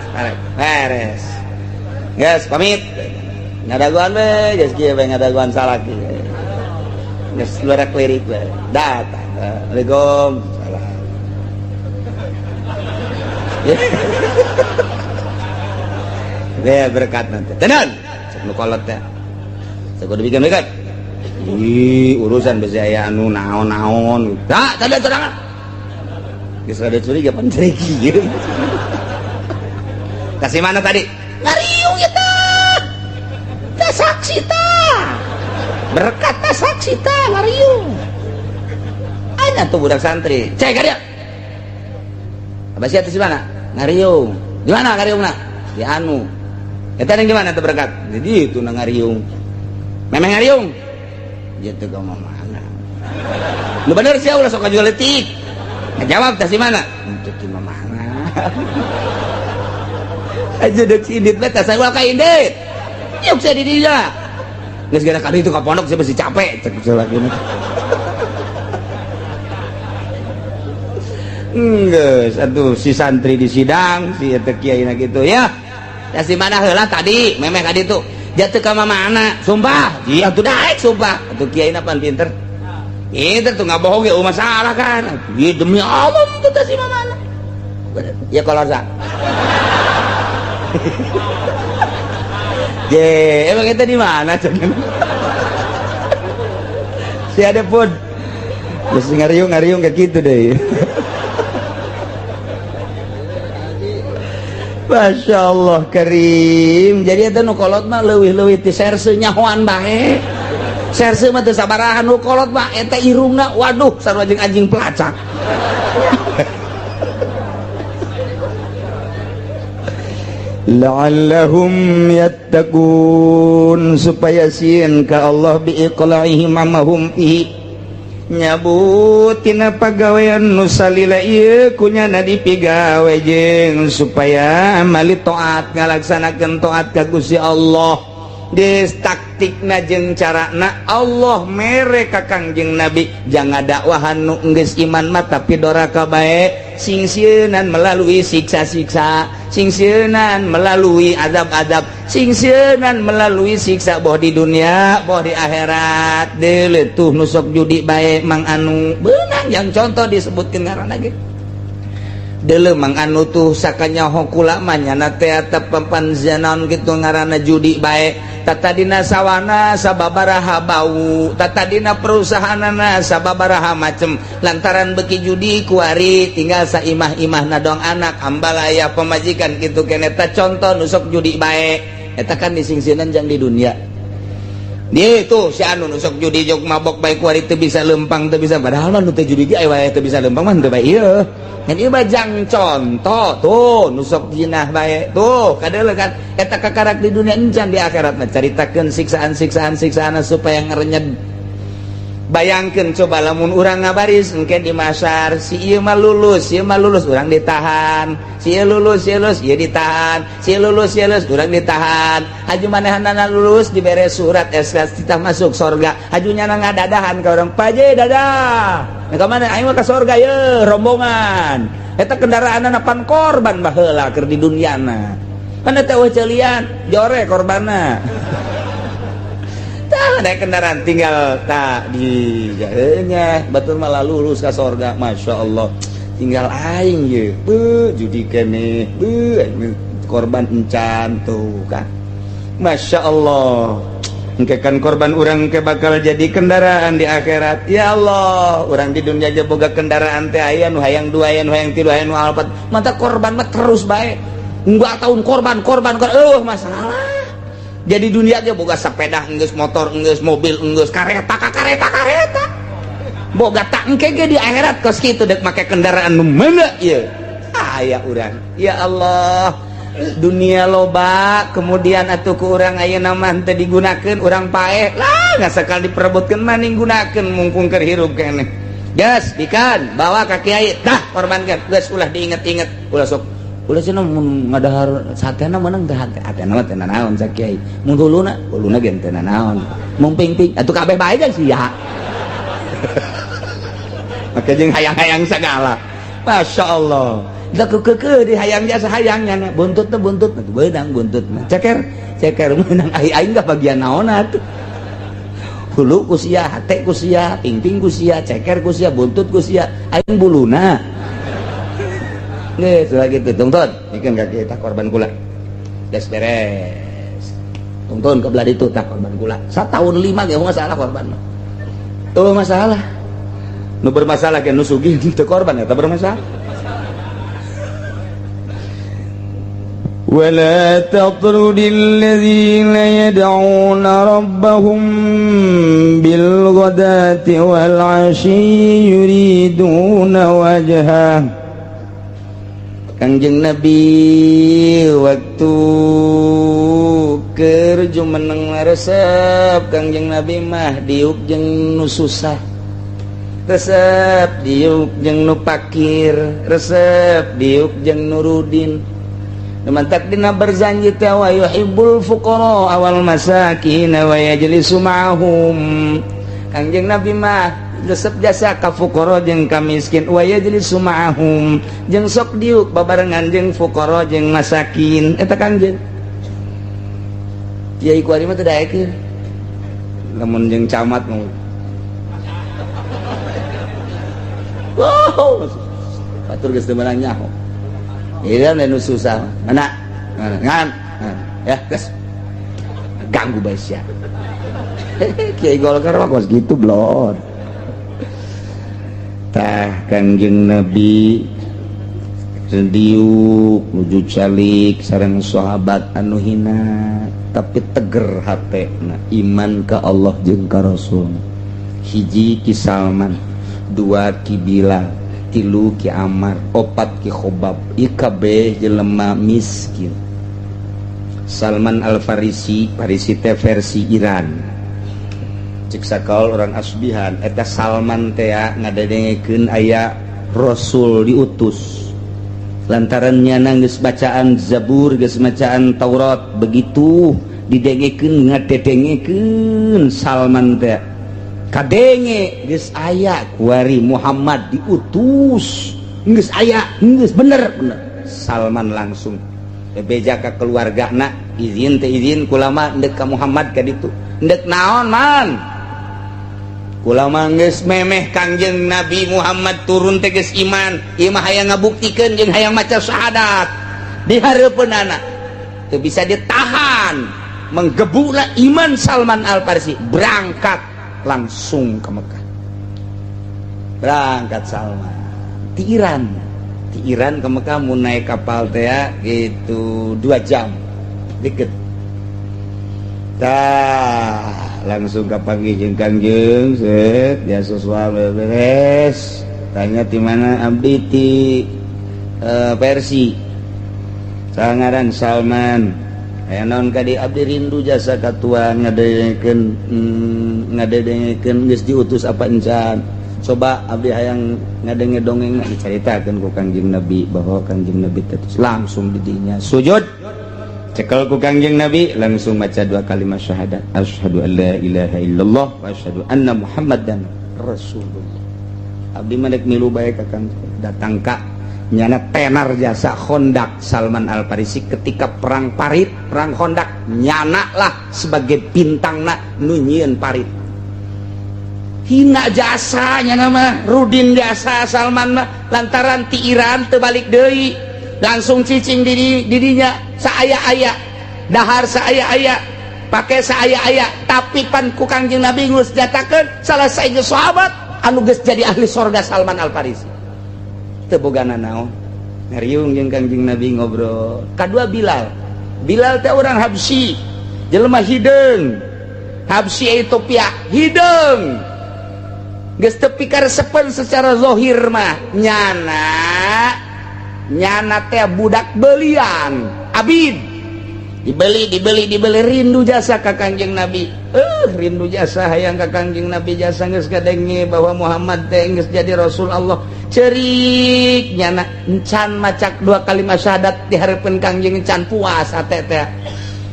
beres. Guys, pamit. Ngadaguan we, geus kieu we ngadaguan salaki. Geus luar klirik we. Datang. Assalamualaikum. Salam. Be berkat nanti. Tenan. Cek nu kolot teh. Cek kudu bikin berkat. Ih, urusan besi aya anu naon-naon. Tah, tadi sorangan. Geus rada curiga pan curiga. Kasih mana tadi? Ngariung ya tah. Tah saksi tah. Berkat tah saksi tah ngariung. Aya tuh budak santri. Cek ka dia. Abah sia teh di mana? Ngariung. Di mana ngariungna? Di anu. Eta yang di mana teh berkat? Di ditu na ngariung. Memang ngariung. Gitu ka mana? Nu bener sia ulah sok kajual leutik. Ngajawab teh si mana? Teu ti mamahna. Aja deuk si Indit teh saya ulah ka Indit. Yuk saya di dinya. Geus gara kali itu ka pondok saya pasti capek cek lagi. Geus atuh si santri di sidang si eta kiai na kitu ya. Ya si mana heula tadi memeh ka ditu. Jatuh ka mamana sumpah. Iya atuh daek sumpah. Atuh kiai na pan pinter. Pinter tuh nggak bohong ya masalah kan. Iya demi Allah itu teh si mamana. Ya kalau sa. Je, emang kita di mana? Si ada pun. Terus ngariung-ngariung kayak gitu deh. Masya Allah karim. Jadi eta nu kolot mah leuwih-leuwih ti serse nyahoan bae. Serse mah teu sabaraha nu kolot mah eta irungna waduh sarua jeung anjing pelacak. La'allahum yattaqun supaya sieun ka Allah biiqla'ihim amahum fihi nyabutina pagawean nu salila ieu kunyana dipigawe jeung supaya amali taat ngalaksanakeun taat ka Gusti Allah. Des taktikna jeung carana Allah mere ka Kangjeng Nabi jangan dakwahan nu geus iman mah tapi doraka bae sing sieunan melalui siksa-siksa, sing sieunan melalui azab-azab, sing sieunan melalui siksa boh di dunia boh di akhirat. Deuleu tuh nu sok judi bae mang anu beunang yang contoh disebutkeun ngaranna ge. Deuleu mang anu tuh sakanyaho kula mah nyana teh papan zanaon kitu ngaranna judi bae. Tatadina sawana sababaraha bau, tatadina perusahaanana sababaraha macem lantaran beki judi kuari tinggal saimah-imahna dong anak ambalaya pemajikan kitu keneh eta contoh nu sok judi bae. Eta kan disingsieunan jang di dunia. Dia tuh si anu nu sok judi jog mabok bae kuari teu bisa lempang teu bisa padahal mah nu teu judi ge aya wae teu bisa lempang mah teu bae ieu. Kan ieu mah jang contoh tuh nu sok jinah bae tuh kadeuleu kan eta kakarak di dunia encan di akhirat mah caritakeun siksaan-siksaan siksaan supaya ngerenyed. Bayangkeun coba lamun urang ngabaris engke di masar si ieu mah lulus, ieu mah lulus urang ditahan, si ieu lulus, ieu lulus, ieu ditahan, si ieu lulus, ieu lulus urang ditahan. Haju manehanana lulus dibere surat SK titah masuk sorga. Haju nyana ngadadahan ka urang, "Paje dadah." Nah, ka mana aing mah ka sorga ye rombongan. Eta kendaraanna pan korban baheula keur di duniana. Kan eta eueuh ceulian, jore korbanna. Tah ada kendaraan tinggal tak di nya batur malah lulus ka sorga. Masya Allah tinggal aing ye beuh judi keneh beuh korban encan tuh kan. Masya Allah engke kan korban urang ke bakal jadi kendaraan di akhirat. Ya Allah urang di dunia aja boga kendaraan teh aya nu hayang dua aya nu hayang tilu aya nu alpat mata korban mah terus bae enggak tahun korban korban korban masalah. Jadi dunia aja boga sepeda enggeus motor enggeus mobil enggeus kareta ka kareta kareta boga tak engke ge di akhirat kos kitu dek make kendaraan nu mana ieu aya urang. Ya Allah dunia loba kemudian atuh ku urang ayeuna mah teu digunakeun urang paeh lah ngasakal diperebutkeun maning gunakeun mungkung keur hirup keneh. Geus bikan bawa ka kiai tah korbankeun geus ulah diinget-inget ulah sok ulah cenah mun ngadahar satena meunang teh hate hatena mah teu nanaon sa kiai mun huluna huluna ge teu nanaon mun pingping atuh kabeh bae jeung sia. Maka jeung hayang-hayang sagala. Masya Allah da keukeuh di hayang jasa hayangnya na buntutna buntutna beunang buntutna ceker ceker meunang aing aing bagian naon atuh hulu ku sia hate ku sia pingping ku sia ceker ku sia buntut ku sia aing buluna. Nggih, sudah gitu, tungtun. Ikan kaki tak korban kula. Geus beres. Tungtun ke belah ditu tak korban kula. Satahun 5 ge masalah korban mah. Tuh masalah. Nu bermasalah ge nu sugih teu korban eta bermasalah. ولا تطرد الذين يدعون ربهم بالغداة والعشي يريدون وجهه. Kangjeng Nabi waktu keur jumeneng resep Kangjeng Nabi mah diuk jeung nu susah. Resep diuk jeung nu pakir, resep diuk jeung nurudin. Mantak dina berzanji teh wa yuhibbul fuqara wal masakin wa yajlisu ma'ahum. Kangjeng Nabi mah resep jasa ka fuqara jeung ka miskin, wa yajlisu ma'ahum, jeung sok diuk babarengan jeung fuqara jeung masakin. Eta Kangjeng. Kiai kuari mah teu daekeun. Lamun jeung camat mau. Wow, batur geus teu meunang nyaho. Iya, nu susah. Mana? Ngan. Ya, geus. Ganggu bae sia. Kiai Golkar mah kos gitu blon. Tah Kangjeng Nabi diuk nuju calik sareng sahabat anu hina tapi teger hatena iman ka Allah jeung ka Rasul. Hiji Ki Salman, dua Ki Bilal, tilu Ki Amar, opat Ki Khobab, kabeh jelema miskin. Salman Al-Farisi, Farisi teh versi Iran. Cek sakaol orang Asbihan eta Salman teh ngadengekeun aya Rasul diutus. Lantaran nyana geus bacaan Zabur, geus bacaan Taurat, begitu didengekeun ngadedengekeun Salman teh kadenge geus aya kuari Muhammad diutus, geus aya, geus bener bener. Salman langsung bebeja ka keluargana, izin teh izin kulama ndek ka Muhammad ka ditu. Ndek naon man? Kulama geus memeh Kangjeng Nabi Muhammad turun teh geus iman, ieu mah hayang ngabuktikeun jeung hayang maca syahadat di hareupeunana. Teu bisa ditahan, menggebuklah iman Salman Al-Farisi, berangkat langsung ke Mekah. Berangkat Salman di Iran, di Iran ke Mekah mau naik kapal teh gitu 2 jam deket. Tah langsung kapanggih jeung Kangjeng set ya sesuatu beres. Tanya di mana abdi ti Persi. Sangaran Salman. Aya naon ka di abdi rindu jasa ka tuan ngadengekeun ngadengekeun geus diutus apa encan. Coba abdi hayang ngadenge dongeng dicaritakeun ku Kangjeng Nabi bahwa Kangjeng Nabi teh langsung di dinya sujud. Cekel ku Kangjeng Nabi langsung maca 2 kalimat syahadat, asyhadu an la ilaha illallah wa asyhadu anna Muhammadan Rasulullah. Abdi mah dek milu bae ka Kangjeng. Datang ka nyana tenar jasa Khondak Salman Al-Farisi ketika perang Parit, perang Khondak, nyana lah sebagai bintangna nu nyieun parit. Hina jasa nyana mah, rudin jasa Salman mah lantaran ti Iran teu balik deui, langsung cicing di didinya saaya-aya, dahar saaya-aya, pake saaya-aya, tapi pan ku Kangjeng Nabi geus nyatakeun salah saiji sahabat anu geus jadi ahli sorga Salman Al-Farisi. Teu boga nanaon, ngariung jeung Kangjeng Nabi ngobrol. Kadua Bilal. Bilal teh orang Habsyi, jelema hideung. Habsyi Ethiopia, hideung. Geus teu pikaresepeun secara zahir mah nyana nyana teh budak belian, abid. Dibeli, dibeli, dibeli, rindu jasa ka Kangjeng Nabi. Rindu jasa hayang ka Kangjeng Nabi jasa geus kadenge bahwa Muhammad teh geus jadi Rasul Allah. Cerik nyana encan macak 2 kalimat syahadat di hareupeun Kangjeng encan puas hate teh.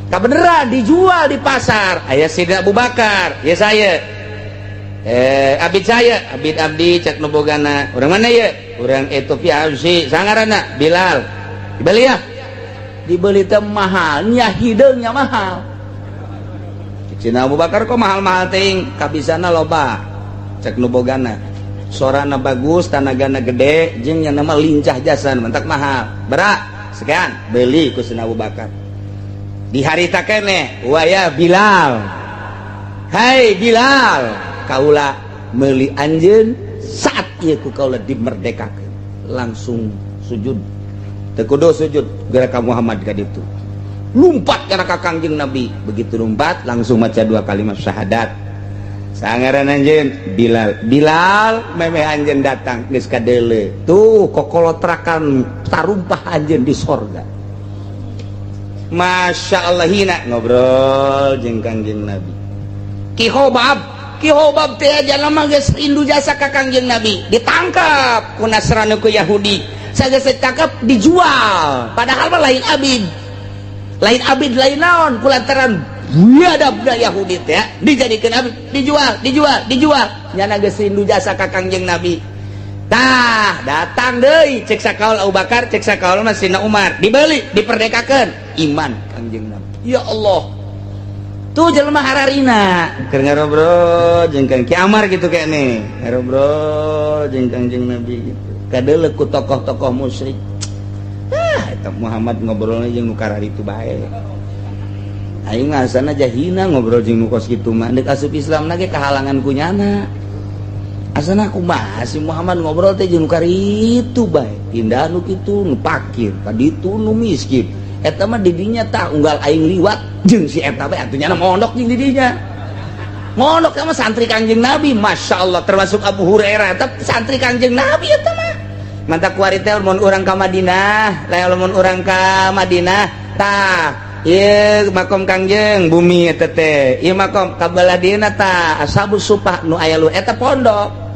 Kabeneran dijual di pasar. Aya Sidna Abu Bakar, ya saya. Abid saya, abid abdi cek nu bogana. Urang mana ye? Urang Ethiopia Habsyi, sangaranna Bilal. Dibeli ya? Dibeli teh mahal, nya hideungnya mahal. Cina Abu Bakar kok mahal-mahal teuing, kabisana loba. Cek nu bogana. Sorana bagus, tanagana gede, jeung nya nama lincah jasa, mentak mahal. Berak, sekian, beli ku Sina Abu Bakar. Di harita keneh, waya Bilal. Hai Bilal, kaula meuli anjeun saat ieu ku kaula dimerdekakeun. Langsung sujud. Teu kudu sujud geura ka Muhammad ka ditu. Lumpat kana ka Kangjeng Nabi. Begitu lumpat langsung maca 2 kalimat syahadat. Sangaran anjeun Bilal. Bilal memeh anjeun datang geus kadeule. Tuh kokolotrakan tarumpah anjeun di sorga. Masya Allah hina ngobrol jeung Kangjeng Nabi. Ki Khobab Ki Hobab teh jalma geus rindu jasa ka Kangjeng Nabi, ditangkap ku Nasrani, ku Yahudi. Sageus ditangkap, dijual, padahal mah lain abid, lain abid, lain naon. Kulantaran biadab Yahudi teh dijadikan abid, dijual, dijual, dijual. Nyana geus rindu jasa ka Kangjeng Nabi. Tah, datang deui, cek sakaul Abu Bakar, cek sakaul mah Sina Umar, dibeli, diperdekakeun, iman Kangjeng Nabi. Ya Allah, tuh jelema hararina keur ngarobrol jeung Kang Ki Amar gitu kene, ngarobrol jeung Kangjeng Nabi gitu, kadeuleu ku tokoh-tokoh musyrik, ah, eta Muhammad ngobrolnya jeung nu kararitu bae. Aing mah asana jahina ngobrol jeung nu kos kitu mah. Deuk asup Islam ge kahalangan ku nyana. Asana kumaha si Muhammad ngobrol teh jeung nu karitu bae, pindah nu kitu, nu pakir ka ditu, nu miskin. Eta mah didinya tah unggal aing liwat jeung si eta bae, atuh nyana mondok jeung didinya, mondok sama santri Kangjeng Nabi. Masya Allah, termasuk Abu Hurairah eta santri Kangjeng Nabi. Eta mah mantap. Kuari teh mun urang ka Madinah, lamun mun urang ka Madinah, tah ieu makom Kangjeng, bumi eta teh, ieu makom kabelah dieuna, tah Ashabus Supah nu aya lu eta pondok.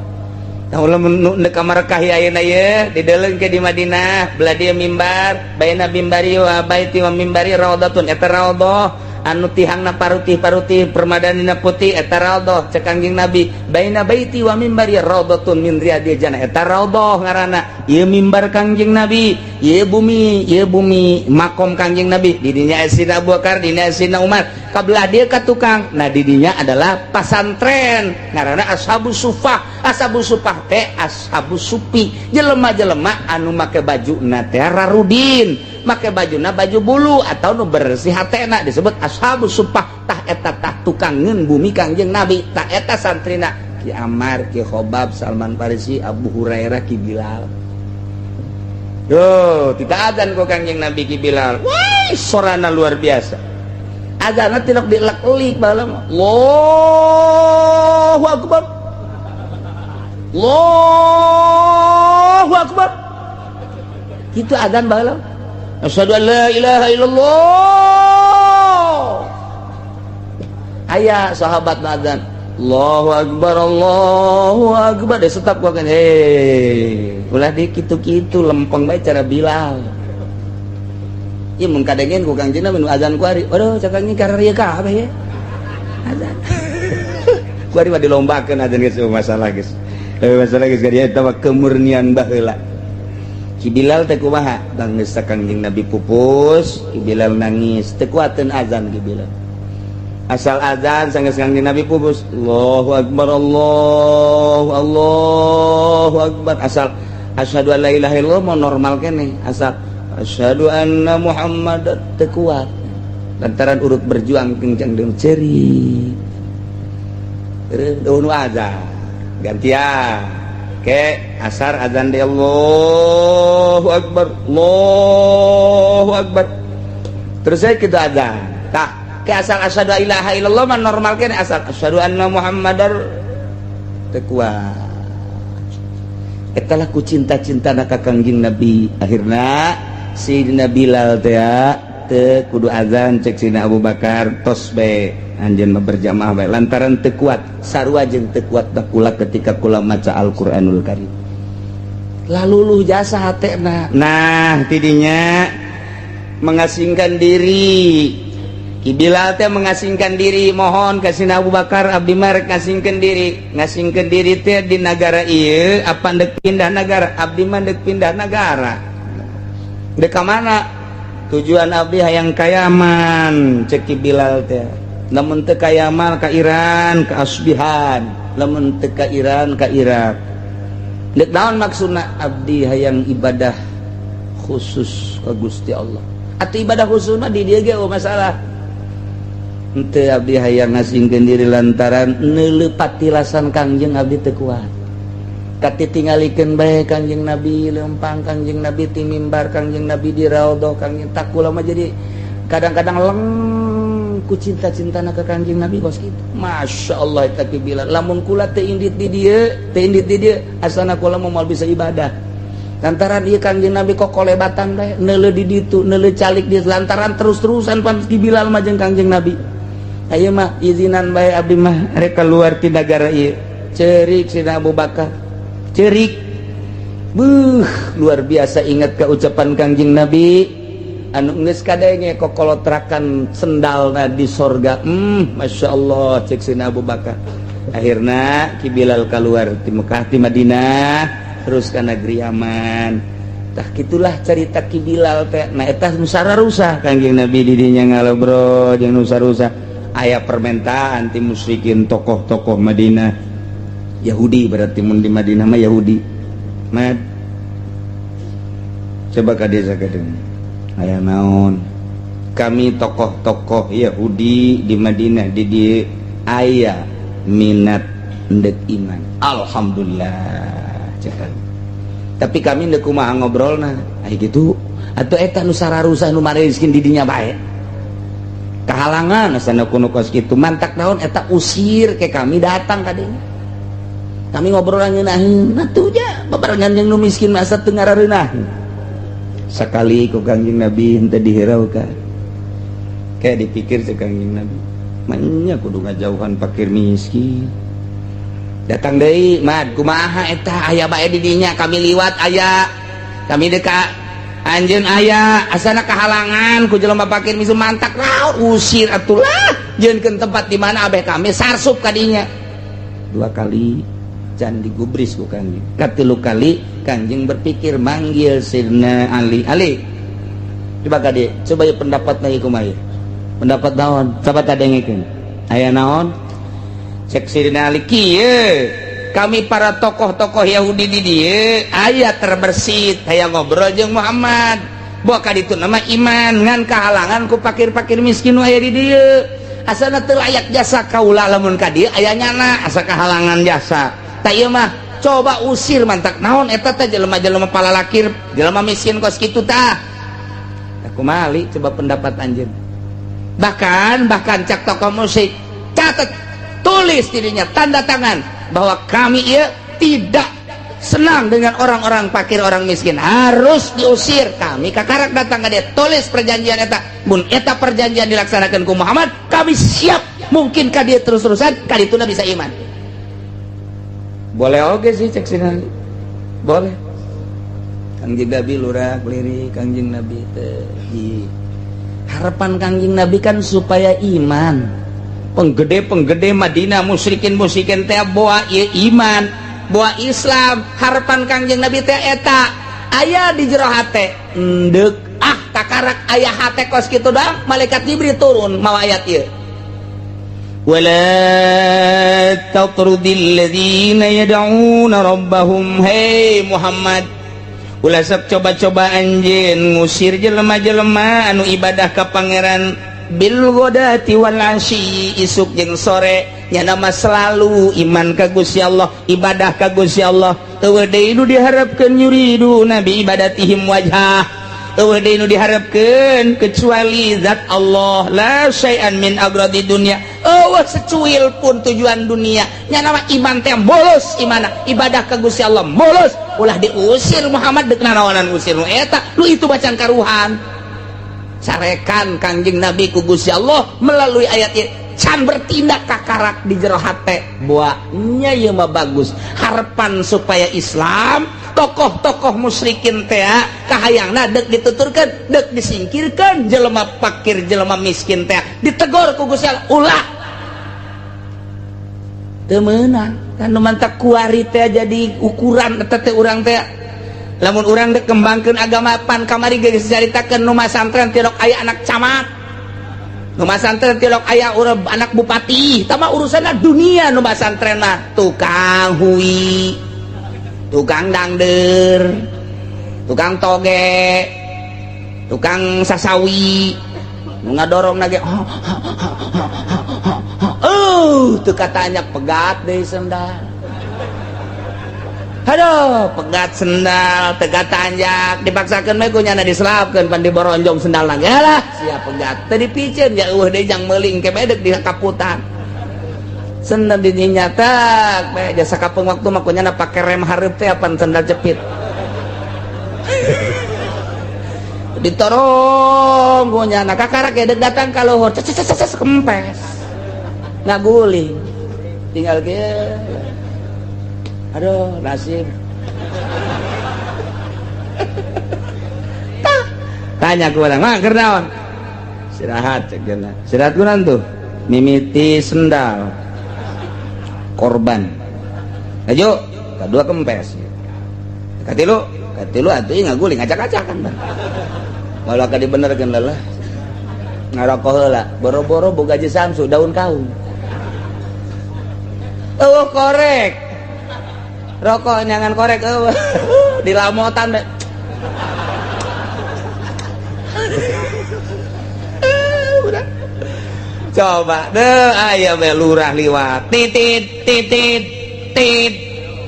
Tah, lamun nu ka Makkah ayeuna ye dideuleng ke di Madinah, belah dieu mimbar, baina mimbari wa baiti wa mimbari raudhatun, eta raudhah anu tihangna parutih-parutih, permadanina putih, eta raudhah. Cek Kangjeng Nabi, baina baiti wa mimbari raudhatun min riyadil jannah, eta raudhah ngaranna. Ieu mimbar Kangjeng Nabi, ieu bumi, ieu bumi makom Kangjeng Nabi. Di dinya Sina Abu Bakar, di dinya Sina Umar, kabelah dieu ka tukang. Nah, di dinya adalah pasantren ngaranna Ashabus Sufah. Ashabus Sufah teh ashabus sufi, jelema-jelema anu make baju na teh rarudin, make bajuna baju bulu atau nu bersih hatena, disebut ashabus supah. Tah, eta tah tukangeun bumi Kangjeng Nabi. Tah, eta santrina Ki Amar, Ki Khobab, Salman Farisi, Abu Hurairah, Ki Bilal. Yo, tidak azan kok Kangjeng Nabi Ki Bilal. Wah, sorana luar biasa. Azanna tilok dielek-elik baheula. Allahu Akbar. Allahu Akbar. Itu azan baheula. Asyhadu an la ilaha illallah. Aya sahabat azan. Allahu Akbar, Allahu Akbar. Deh tetap gua kan, hei, ulah di kitu-kitu, lempeng bae cara Bilal. Ieu mun kadengen ku Kangjeng Nabi nu azan kuari. Aduh, cak Kangjeng kararieu kabeh ya. Azan. Kuari mah dilombakeun azan geus masalah geus. Masalah geus ka dieu, eta mah kemurnian baheula. Ki Bilal teh kumaha? Geus Kangjeng Nabi pupus, Ki Bilal nangis, teu kuateun azan Ki Bilal. Asal azan sanggeus Kangjeng Nabi pupus, Allahu Akbar, Allahu Allahu Akbar. Asal asyhadu an la ilaha illallah mau normal keneh, asal asyhadu anna Muhammadan teu kuat. Lantaran urut berjuang kencang deung ceri. Eueuh nu azan. Gantian. Ke asar azan di Allahu Akbar, Allahu Akbar. Terus saya kita azan. Tah, ke asal asyhadu ilaha illallah mah normal keneh, asal asyhadu anna Muhammadar teu kuat. Eta lah ku cinta-cinta na ka Kangjeng Nabi. Akhirna Sayyidina Bilal teh teu kudu azan, cek Sayyidina Abu Bakar, tos bae anjeun mah berjamaah bae, lantaran teu kuat, sarua jeung teu kuat kula ketika kula maca Al-Qur'anul Karim, laluluh jasa hatena. Nah, tidinya mengasingkan diri Ki Bilal teh, mengasingkan diri, mohon ka Sayyidina Abu Bakar, abdi mah rek ngasingkeun diri. Ngasingkeun diri teh di nagara ieu apa ndek pindah nagara? Abdi mah ndek pindah nagara. Ndek ka mana tujuan abdi? Hayang ka Yaman, cek Ki Bilal teh. Lamun teu ka Yaman, ka Iran, ka Asbihan. Lamun teu ka Iran, ka Irak. Ndek naon maksudna? Abdi hayang ibadah khusus ka Gusti Allah. Atau ibadah khusus mah di dieu ge masalah. Henteu, abdi hayang ngasingkeun diri lantaran neuleuh patilasan Kangjeng abdi teu kuat. Katitingalikeun bae Kangjeng Nabi lempang, Kangjeng Nabi ti mimbar, Kangjeng Nabi di raudhah, Kangjeng tak kula mah jadi kadang-kadang leng ku cinta-cintana ka Kangjeng Nabi kos kitu. Masya Allah, eta Ki Bilal. Lamun kula teu indit di dieu, teu indit di dieu, asana kula moal bisa ibadah. Lantaran ieu Kangjeng Nabi kok kolebatan bae, neuleuh di ditu, neuleuh calik di, lantaran terus-terusan pan Ki Bilal mah jeung Kangjeng Nabi. Ayo mah izinan bae abdi mah rek keluar ti nagara ieu. Cerik Sidina Abu Bakar. Cerik. Buh, luar biasa ingat ke ucapan Kangjeng Nabi anu geus kadenge kokolotrakan sendalna di sorga. Masya Allah cek Sidina Abu Bakar. Akhirna Ki Bilal keluar ti Mekah ti Madinah terus ka negeri Yaman. Tah kitulah cerita Ki Bilal teh. Nah eta nu sararusah Kangjeng Nabi di dinya ngalobrol jeung nu sarusah. Aya permintaan ti musyrikin tokoh-tokoh Madinah Yahudi, berarti mun di Madinah mah Yahudi. Mad coba ka desa kadeung aya naon kami tokoh-tokoh Yahudi di Madinah di dieu aya minat ndek iman, alhamdulillah cek. Tapi kami ndek kumaha ngobrolna aya gitu atau eta nu sararusah nu mariskin di dinya bae kehalangan asana kuno kos kitu mantak naon eta usir ke kami datang ka dinya kami ngobrol ngeunaheun atuh ja babarengan jeung nu miskin masa teu ngarareunah. Sakali ku Kangjeng Nabi henteu dihiraukan, kayak dipikir cek Kangjeng Nabi manya kudu ngajauhan fakir miskin. Datang deui, mad kumaha eta aya bae di dinya kami liwat aya kami deka anjeun aya asana kehalangan ku jelema fakir miskin mantak naon usir atulah jieunkeun tempat di mana abeh kami sarsup ka dinya. Dua kali can digubris ku Kangjeng. Katilu kali Kangjeng berpikir manggil Sidna Ali. Ali coba ka dieu, coba ya pendapatna ieu kumaha. Pendapat naon? Coba kadengekeun. Aya naon? Cek Sidna Ali kieu, kami para tokoh-tokoh Yahudi di dieu aya terbersit hayang ngobrol jeung Muhammad. Boa ka ditu nama iman ngan kahalangan ku fakir-fakir miskin nu aya di dieu. Asana teu layak jasa kaula lamun ka dieu aya nyana asa kahalangan jasa. Tah ieu mah coba usir mantak naon eta teh jelema-jelema palalakir, jelema miskin kos kitu tah. Tah kumaha Ali coba pendapat anjeun. Bahkan bahkan cak tokoh musyrik catat tulis dirinya tanda tangan bahwa kami ieu tidak senang dengan orang-orang fakir orang miskin harus diusir. Kami kakarak datang ke dia tulis perjanjian eta mun eta perjanjian dilaksanakan ku Muhammad kami siap mungkin ka dia terus-terusan ka dituna bisa iman. Boleh oke sih cek sini boleh. Kangjeng Nabi lurah lirik Kangjeng Nabi teh di harapan Kangjeng Nabi kan supaya iman. Penggede-penggede Madinah musyrikin-musyrikin teh boa ieu iman, boa Islam. Harapan Kangjeng Nabi teh eta aya di jero hate endek ah kakarak aya hate kos kitu doang malaikat Jibril turun mawa ayat ieu. Wala tatrudil ladzina yad'una rabbahum, hey Muhammad ulah sok coba-coba anjeun ngusir jelema-jelema anu ibadah ka pangeran bil ghadati wal asyi isuk jeung sore nya nama selalu iman ka Gusti Allah ibadah ka Gusti Allah eueuh deui nu diharapkeun yuridu nabi ibadatihim wajhah eueuh deui nu diharapkeun kecuali zat Allah la syai'an min agradi dunya eueuh secuil pun tujuan dunia nya nama iman teh mulus imana ibadah ka Gusti Allah mulus ulah diusir Muhammad deuk nanaonan usir nu eta lu itu bacaan karuhan. Carekan Kangjeng Nabi ku Gusti Allah melalui ayat ieu can bertindak kakarak di jero hate buahnya ieu mah bagus harapan supaya Islam tokoh-tokoh musyrikin teh kahayangna deuk dituturkeun deuk disingkirkeun jelema fakir jelema miskin teh ditegor ku Gusti Allah ulah teu meunang kan nu mantak kuari teh jadi ukuran eta teh urang teh lamun urang dek kembangkeun agama pan kamari geus caritakeun nu masantren tilok aya anak camat nu masantren tilok aya urang anak bupati tama urusanna dunia nu masantren mah tukang hui tukang dangder tukang toge tukang sasawi nu ngadorong nage oh teu katanya pegat deui sendal. Aduh, pegat sendal, tega tanjak, dipaksakeun mah ku nyana diselapkeun pan diboronjong sendal lagi. Alah, siap pegat. Teu dipiceun ya eueuh deui jang meuling ke bedeg di kaputan. Sendal di nyatak, bae jasa kapeung waktu mah ku nyana pake rem hareup teh apan sendal jepit. Ditorong ku nyana kakarak gedeg datang ka luhur, ces ces ces kempes. Ngaguling. Tinggal kieu. Aduh, nasib. Tanya ku urang, "Mang, keur naon?" Istirahat cek geuna. Istirahat kunaon tuh? Mimiti sendal. Korban. Ayo, kadua kempes. Katilu, katilu atuh ngaguling acak-acakan bang. Malah ka dibenerkeun lelah. Ngarokok heula, boro-boro boga je Samsu daun kaung. Eueuh korek. Rokok nyangan korek eueuh. Dilamotan be. Udah. Coba deh aya be lurah liwat. Titit titit tit.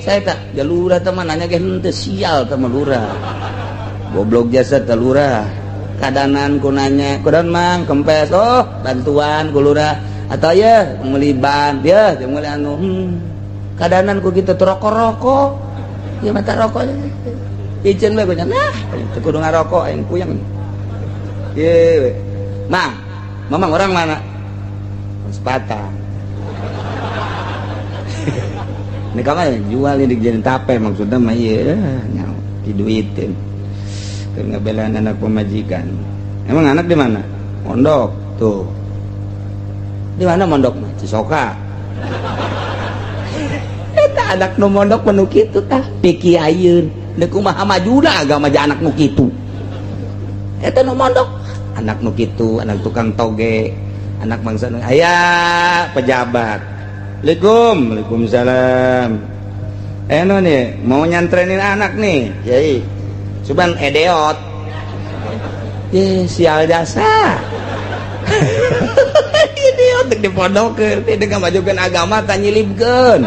Saya tak ja lurah teman nanya ge henteu sial teh lurah. Goblok jasa teh lurah. Kadanan ku nanya, kudan mang kempes, oh bantuan ku lurah atau ya meuli ban, ya meuli anu. Kadanan ku kitu rokok-rokok. Ya mata rokok. Iceun bae nya. Nah, teu kudu ngarokok aing puyeng. Ye we. Mang, mamang orang mana? Sepatang. Ini kamu jual ini dijadiin tape maksudnya mah ieu nyawa diduitin. Keur ngabelaan anak pemajikan. Emang anak di mana? Mondok tuh. Di mana mondok mah? Cisoka. Eta anak nu mondok mah nu kitu tah, pikiayeun. Deuk kumaha majuna agama ja anak nu kitu. Eta nu mondok, anak nu kitu, anak tukang toge, anak bangsa nu aya pejabat. Assalamualaikum, waalaikumsalam. Eno nih, mau nyantrenin anak nih, kiai. Cuman edeot. Ye, sial jasa. Idiot di pondokeun, teu ngamajukeun agama tah nyilibkeun.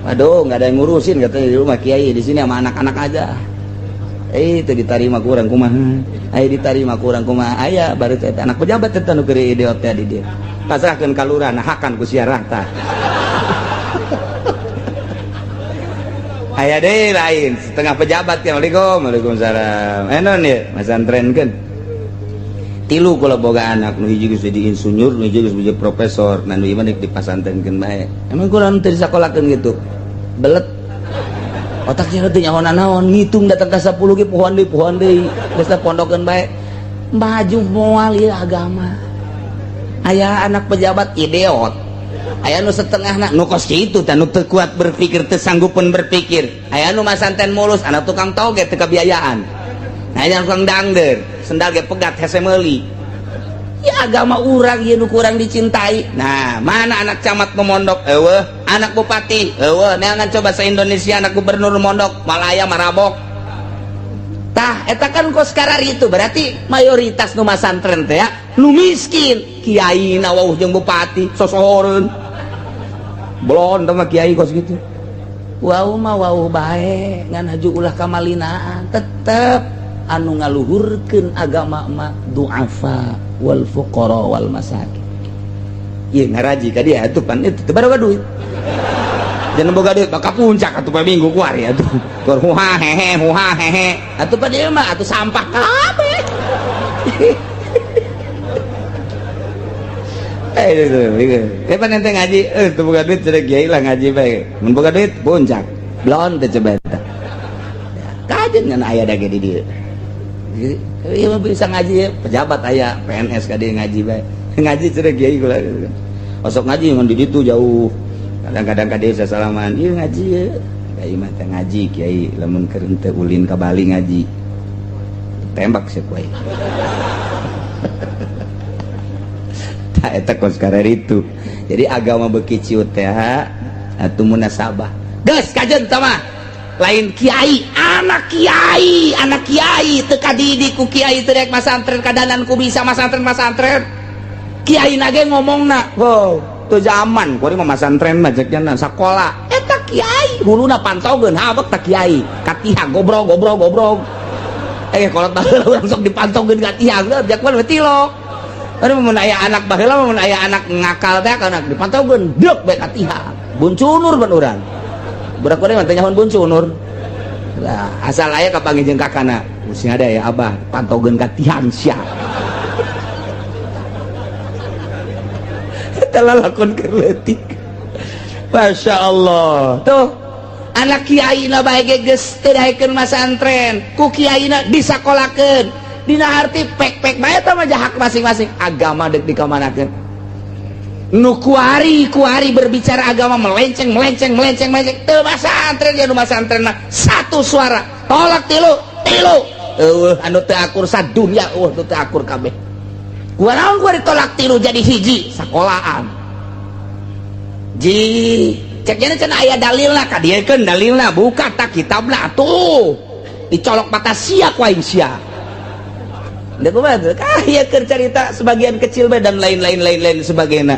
Waduh, nggak ada yang ngurusin katanya di rumah kiai, di sini sama anak-anak aja. Itu diterima kurang kumaha. Aya diterima kurang kumaha. Aya baru teh anak pejabat teh nu keur idiot teh di dieu. Pasrahkeun ka lurah, nah hakan ku siarah tah. Aya deui lain, setengah pejabat ya. Assalamualaikum, waalaikumsalam. Enon ya, masantrenkeun. Tilu kula boga anak, nu hiji geus jadi insinyur, nu hiji geus jadi profesor, nah nu ieu mah dipasantrenkeun bae. Emang kula teu disakolakeun gitu. Belet. Otaknya teu nyaho naon, ngitung datang ka 10 ge pohoan deui, geus pondokeun bae. Maju moal ieu agama. Aya anak pejabat idiot. Aya nu setengahna nu kos kitu teh nu teu kuat berpikir, teu sanggupeun berpikir. Aya nu masanten mulus, anak tukang toge teu kabiayaan. Aya tukang dangder, sendal ge pegat hese meuli. Ya agama urang ieu nu kurang dicintai. Nah, mana anak camat nu mondok? Eueuh, anak bupati, eueuh, neangan coba se-Indonesia anak gubernur nu mondok, Malaya marabok. Tah, eta kan kos karari itu berarti mayoritas nu masantren teh ya nu miskin, kiai na wauh jeung bupati sosohoreun. Blon teh mah kiai kos gitu. Wau mah wau bae, ngan haju ulah kamalinaan, tetep anu ngaluhurkeun agama mah du'afa wal fuqara wal masakin. Ieu ngaraji ka dia atuh pan itu teu baroga duit. Jangan boga duit bakal puncak atuh poe minggu kuari atuh. Keur huha hehe huha hehe. Atuh pan ieu mah atuh sampah kabeh. Itu pan ente ngaji, teu boga duit cenah kiai lah ngaji bae. Mun boga duit puncak. Blon teh coba eta. Kajen ngan aya da ge di dieu. Ieu mah bisa ngaji ya, pejabat aya PNS ka dieu ngaji bae. Ngaji cenah kiai kula. Osok ngaji ngan di ditu jauh. Kadang-kadang ka dieu sasalaman, ieu ngaji ye. Kiai mah teh ngaji kiai lamun keur henteu ulin ka Bali ngaji. Tembak sia ku aing. Tah eta kos kararitu. Jadi agama beuki ciut teh atuh munasabah. Geus kajeun tah mah. Lain kiai, anak kiai teu kadidik ku kiai teu rek masantren kadanan ku bisa masantren-masantren. Kiai na ge ngomongna, "Wow, teu zaman kuari mah masantren mah cek nya sakola." Eta kiai huluna pantogeun habek ta kiai, ka tihang gobrog gobrog gobrog. Kolot baheula urang sok dipantogeun ka tihang, jak mah tilok. Aduh mun aya anak baheula mun aya anak ngakal teh kana dipantogeun deuk bae ka tihang. Buncunur ban urang. Budak kuari mah teu nyahoan buncunur. Lah, asal aya kapanggih jeung kakana. Musing ada ya abah pantogeun ka tihang sia. Lalakon keur leutik. Masya Allah. Tuh anak kiai na bae ge geus teu daekeun masantren, ku kiai na disakolakeun. Dina arti pek-pek bae eta mah hak masing-masing. Agama deuk dikamanakeun. Nu kuari-kuari berbicara agama melenceng melenceng melenceng melenceng teu masantren ya nu masantren mah satu suara tolak tilu tilu. Eueuh anu teu akur sadunya eueuh nu teu akur kabeh. Gua naon gua ditolak tilu jadi hiji sakolaan. Ji cek nya cenah aya dalilna kadiekeun dalilna buka tak kitabna atuh. Dicolok mata sia ku aing sia. Deuk kumaha teh? Kah ieu keur carita sebagian kecil bae dan lain-lain lain-lain sebagainya.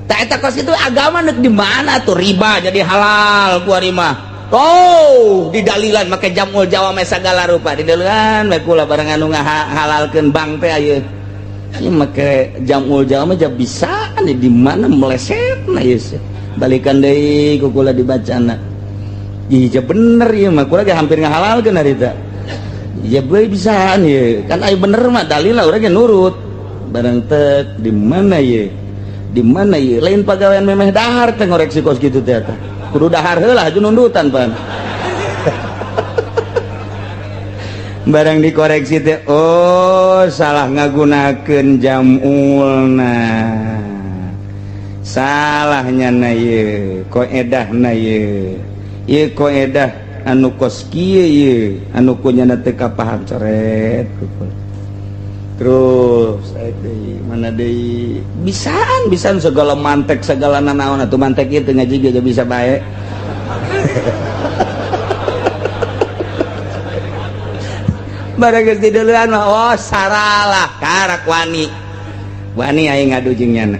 Tak eta kos itu agama neuk di mana tuh riba jadi halal ku ari mah. Oh, didalilan make jamul jawame sagala rupa didalilan bae kula bareng anu ngahalalkeun bank teh aya. Ieu make jamul jawame ja bisa di mana melesetna ieu sih. Balikan deui ku kula dibacana. Ih, ja bener ieu mah kula ge hampir ngahalalkeun harita. Ya bae bisaan ieu. Kan aya bener mah dalil lah urang ge nurut. Bareng tek di mana ieu? Di mana ieu? Lain pagawean memeh dahar teh ngoreksi kos kitu teh eta. Kudu dahar heula aju nundutan pan. Barang dikoreksi teh oh salah ngagunakeun jamulna. Salahnya na ieu, koedahna ieu. Ieu koedah anu kos kieu ieu, anu kunyana teu kapaham coret. Terus aya deui mana deui bisaan bisaan segala mantek segala nanaon atuh mantek ieu teu ngaji ge bisa bae. Barang geus dideulean mah oh saralah karak wani. Wani aing ngadu jeung nyana.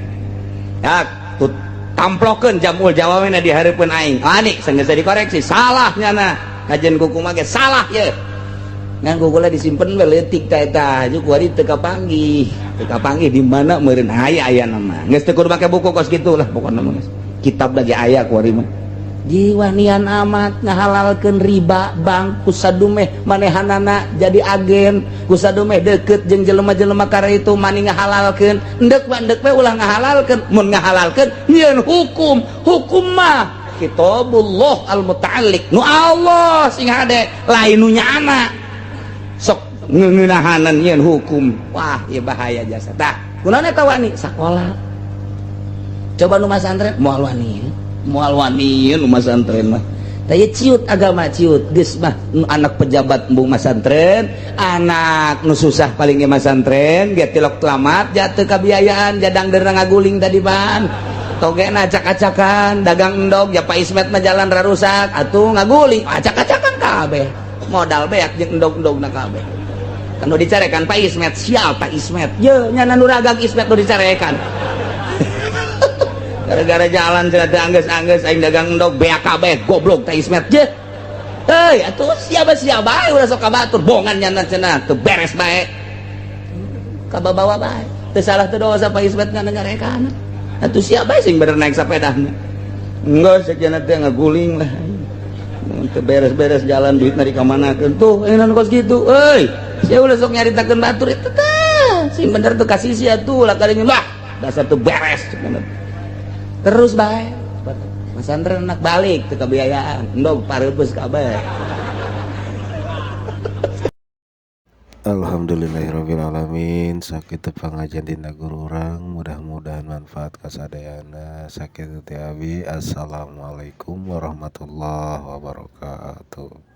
Ya tut tamplokeun jamul jawamena di hareupeun aing. Wani sanggeus dikoreksi salah nyana. Kajian kuku mah ge salah ye. Ngan kukula disimpen we leutik ta eta aju kuari teu kapanggih. Teu kapanggih di mana meureun aya aya nama. Geus teu kudu make buku kos kitu lah pokona mah geus. Kitab lagi aya kuari mah. Jiwanian amat ngahalalkeun riba bank kusadumeh manehanana jadi agen kusadumeh deket jeung jelema-jelema kara itu mani ngahalalkeun endek mah endek we ulah ngahalalkeun mun ngahalalkeun nyieun hukum hukum mah kitabullah al-muta'alliq nu Allah sing hade lain nu nyaana sok ngeunahanan nyieun hukum wah ieu bahaya jasa tah kunaon eta wani sakola coba nu masantren moal wani moal wani nu masantren mah tah ieu ciut agama ciut geus mah anak pejabat embung masantren anak nu susah paling ge masantren ge tilok telamat jatuh kabiayaan jadang derna ngaguling tadi pan togena acak-acakan dagang endog ya Pak Ismet mah jalan rarusak atuh ngaguling acak-acakan kabeh modal beak jeung endog-endogna kabeh kan nu dicarekan Pak Ismet siapa Ismet ye nya nu ragang Ismet nu dicarekan gara-gara jalan cenah teu anggeus-anggeus aing dagang endog beak kabeh goblok teh Ismet je heuy atuh siapa-siapa bae ulah sok ka batur bongan nyana cenah teu beres bae kababawa bae teu salah teu dosa Pak Ismet ngana nyarekan atuh siapa sing bener naik sepedahna enggak sekian teh ngaguling lah teu beres-beres jalan duit dari ka manakeun tuh enak kos kitu euy sia ulah sok nyaritakeun batur eta tah sing bener tuh kasih sia tuh lah kalinya lah dasar teu beres terus bae masantren anak balik teu kabiayaan endog pareupeuh kabeh. Alhamdulillahirabbil alamin sakitu pangajian dina guru urang mudah-mudahan manfaat kasadayana sakitu teh abi. Assalamualaikum warahmatullahi wabarakatuh.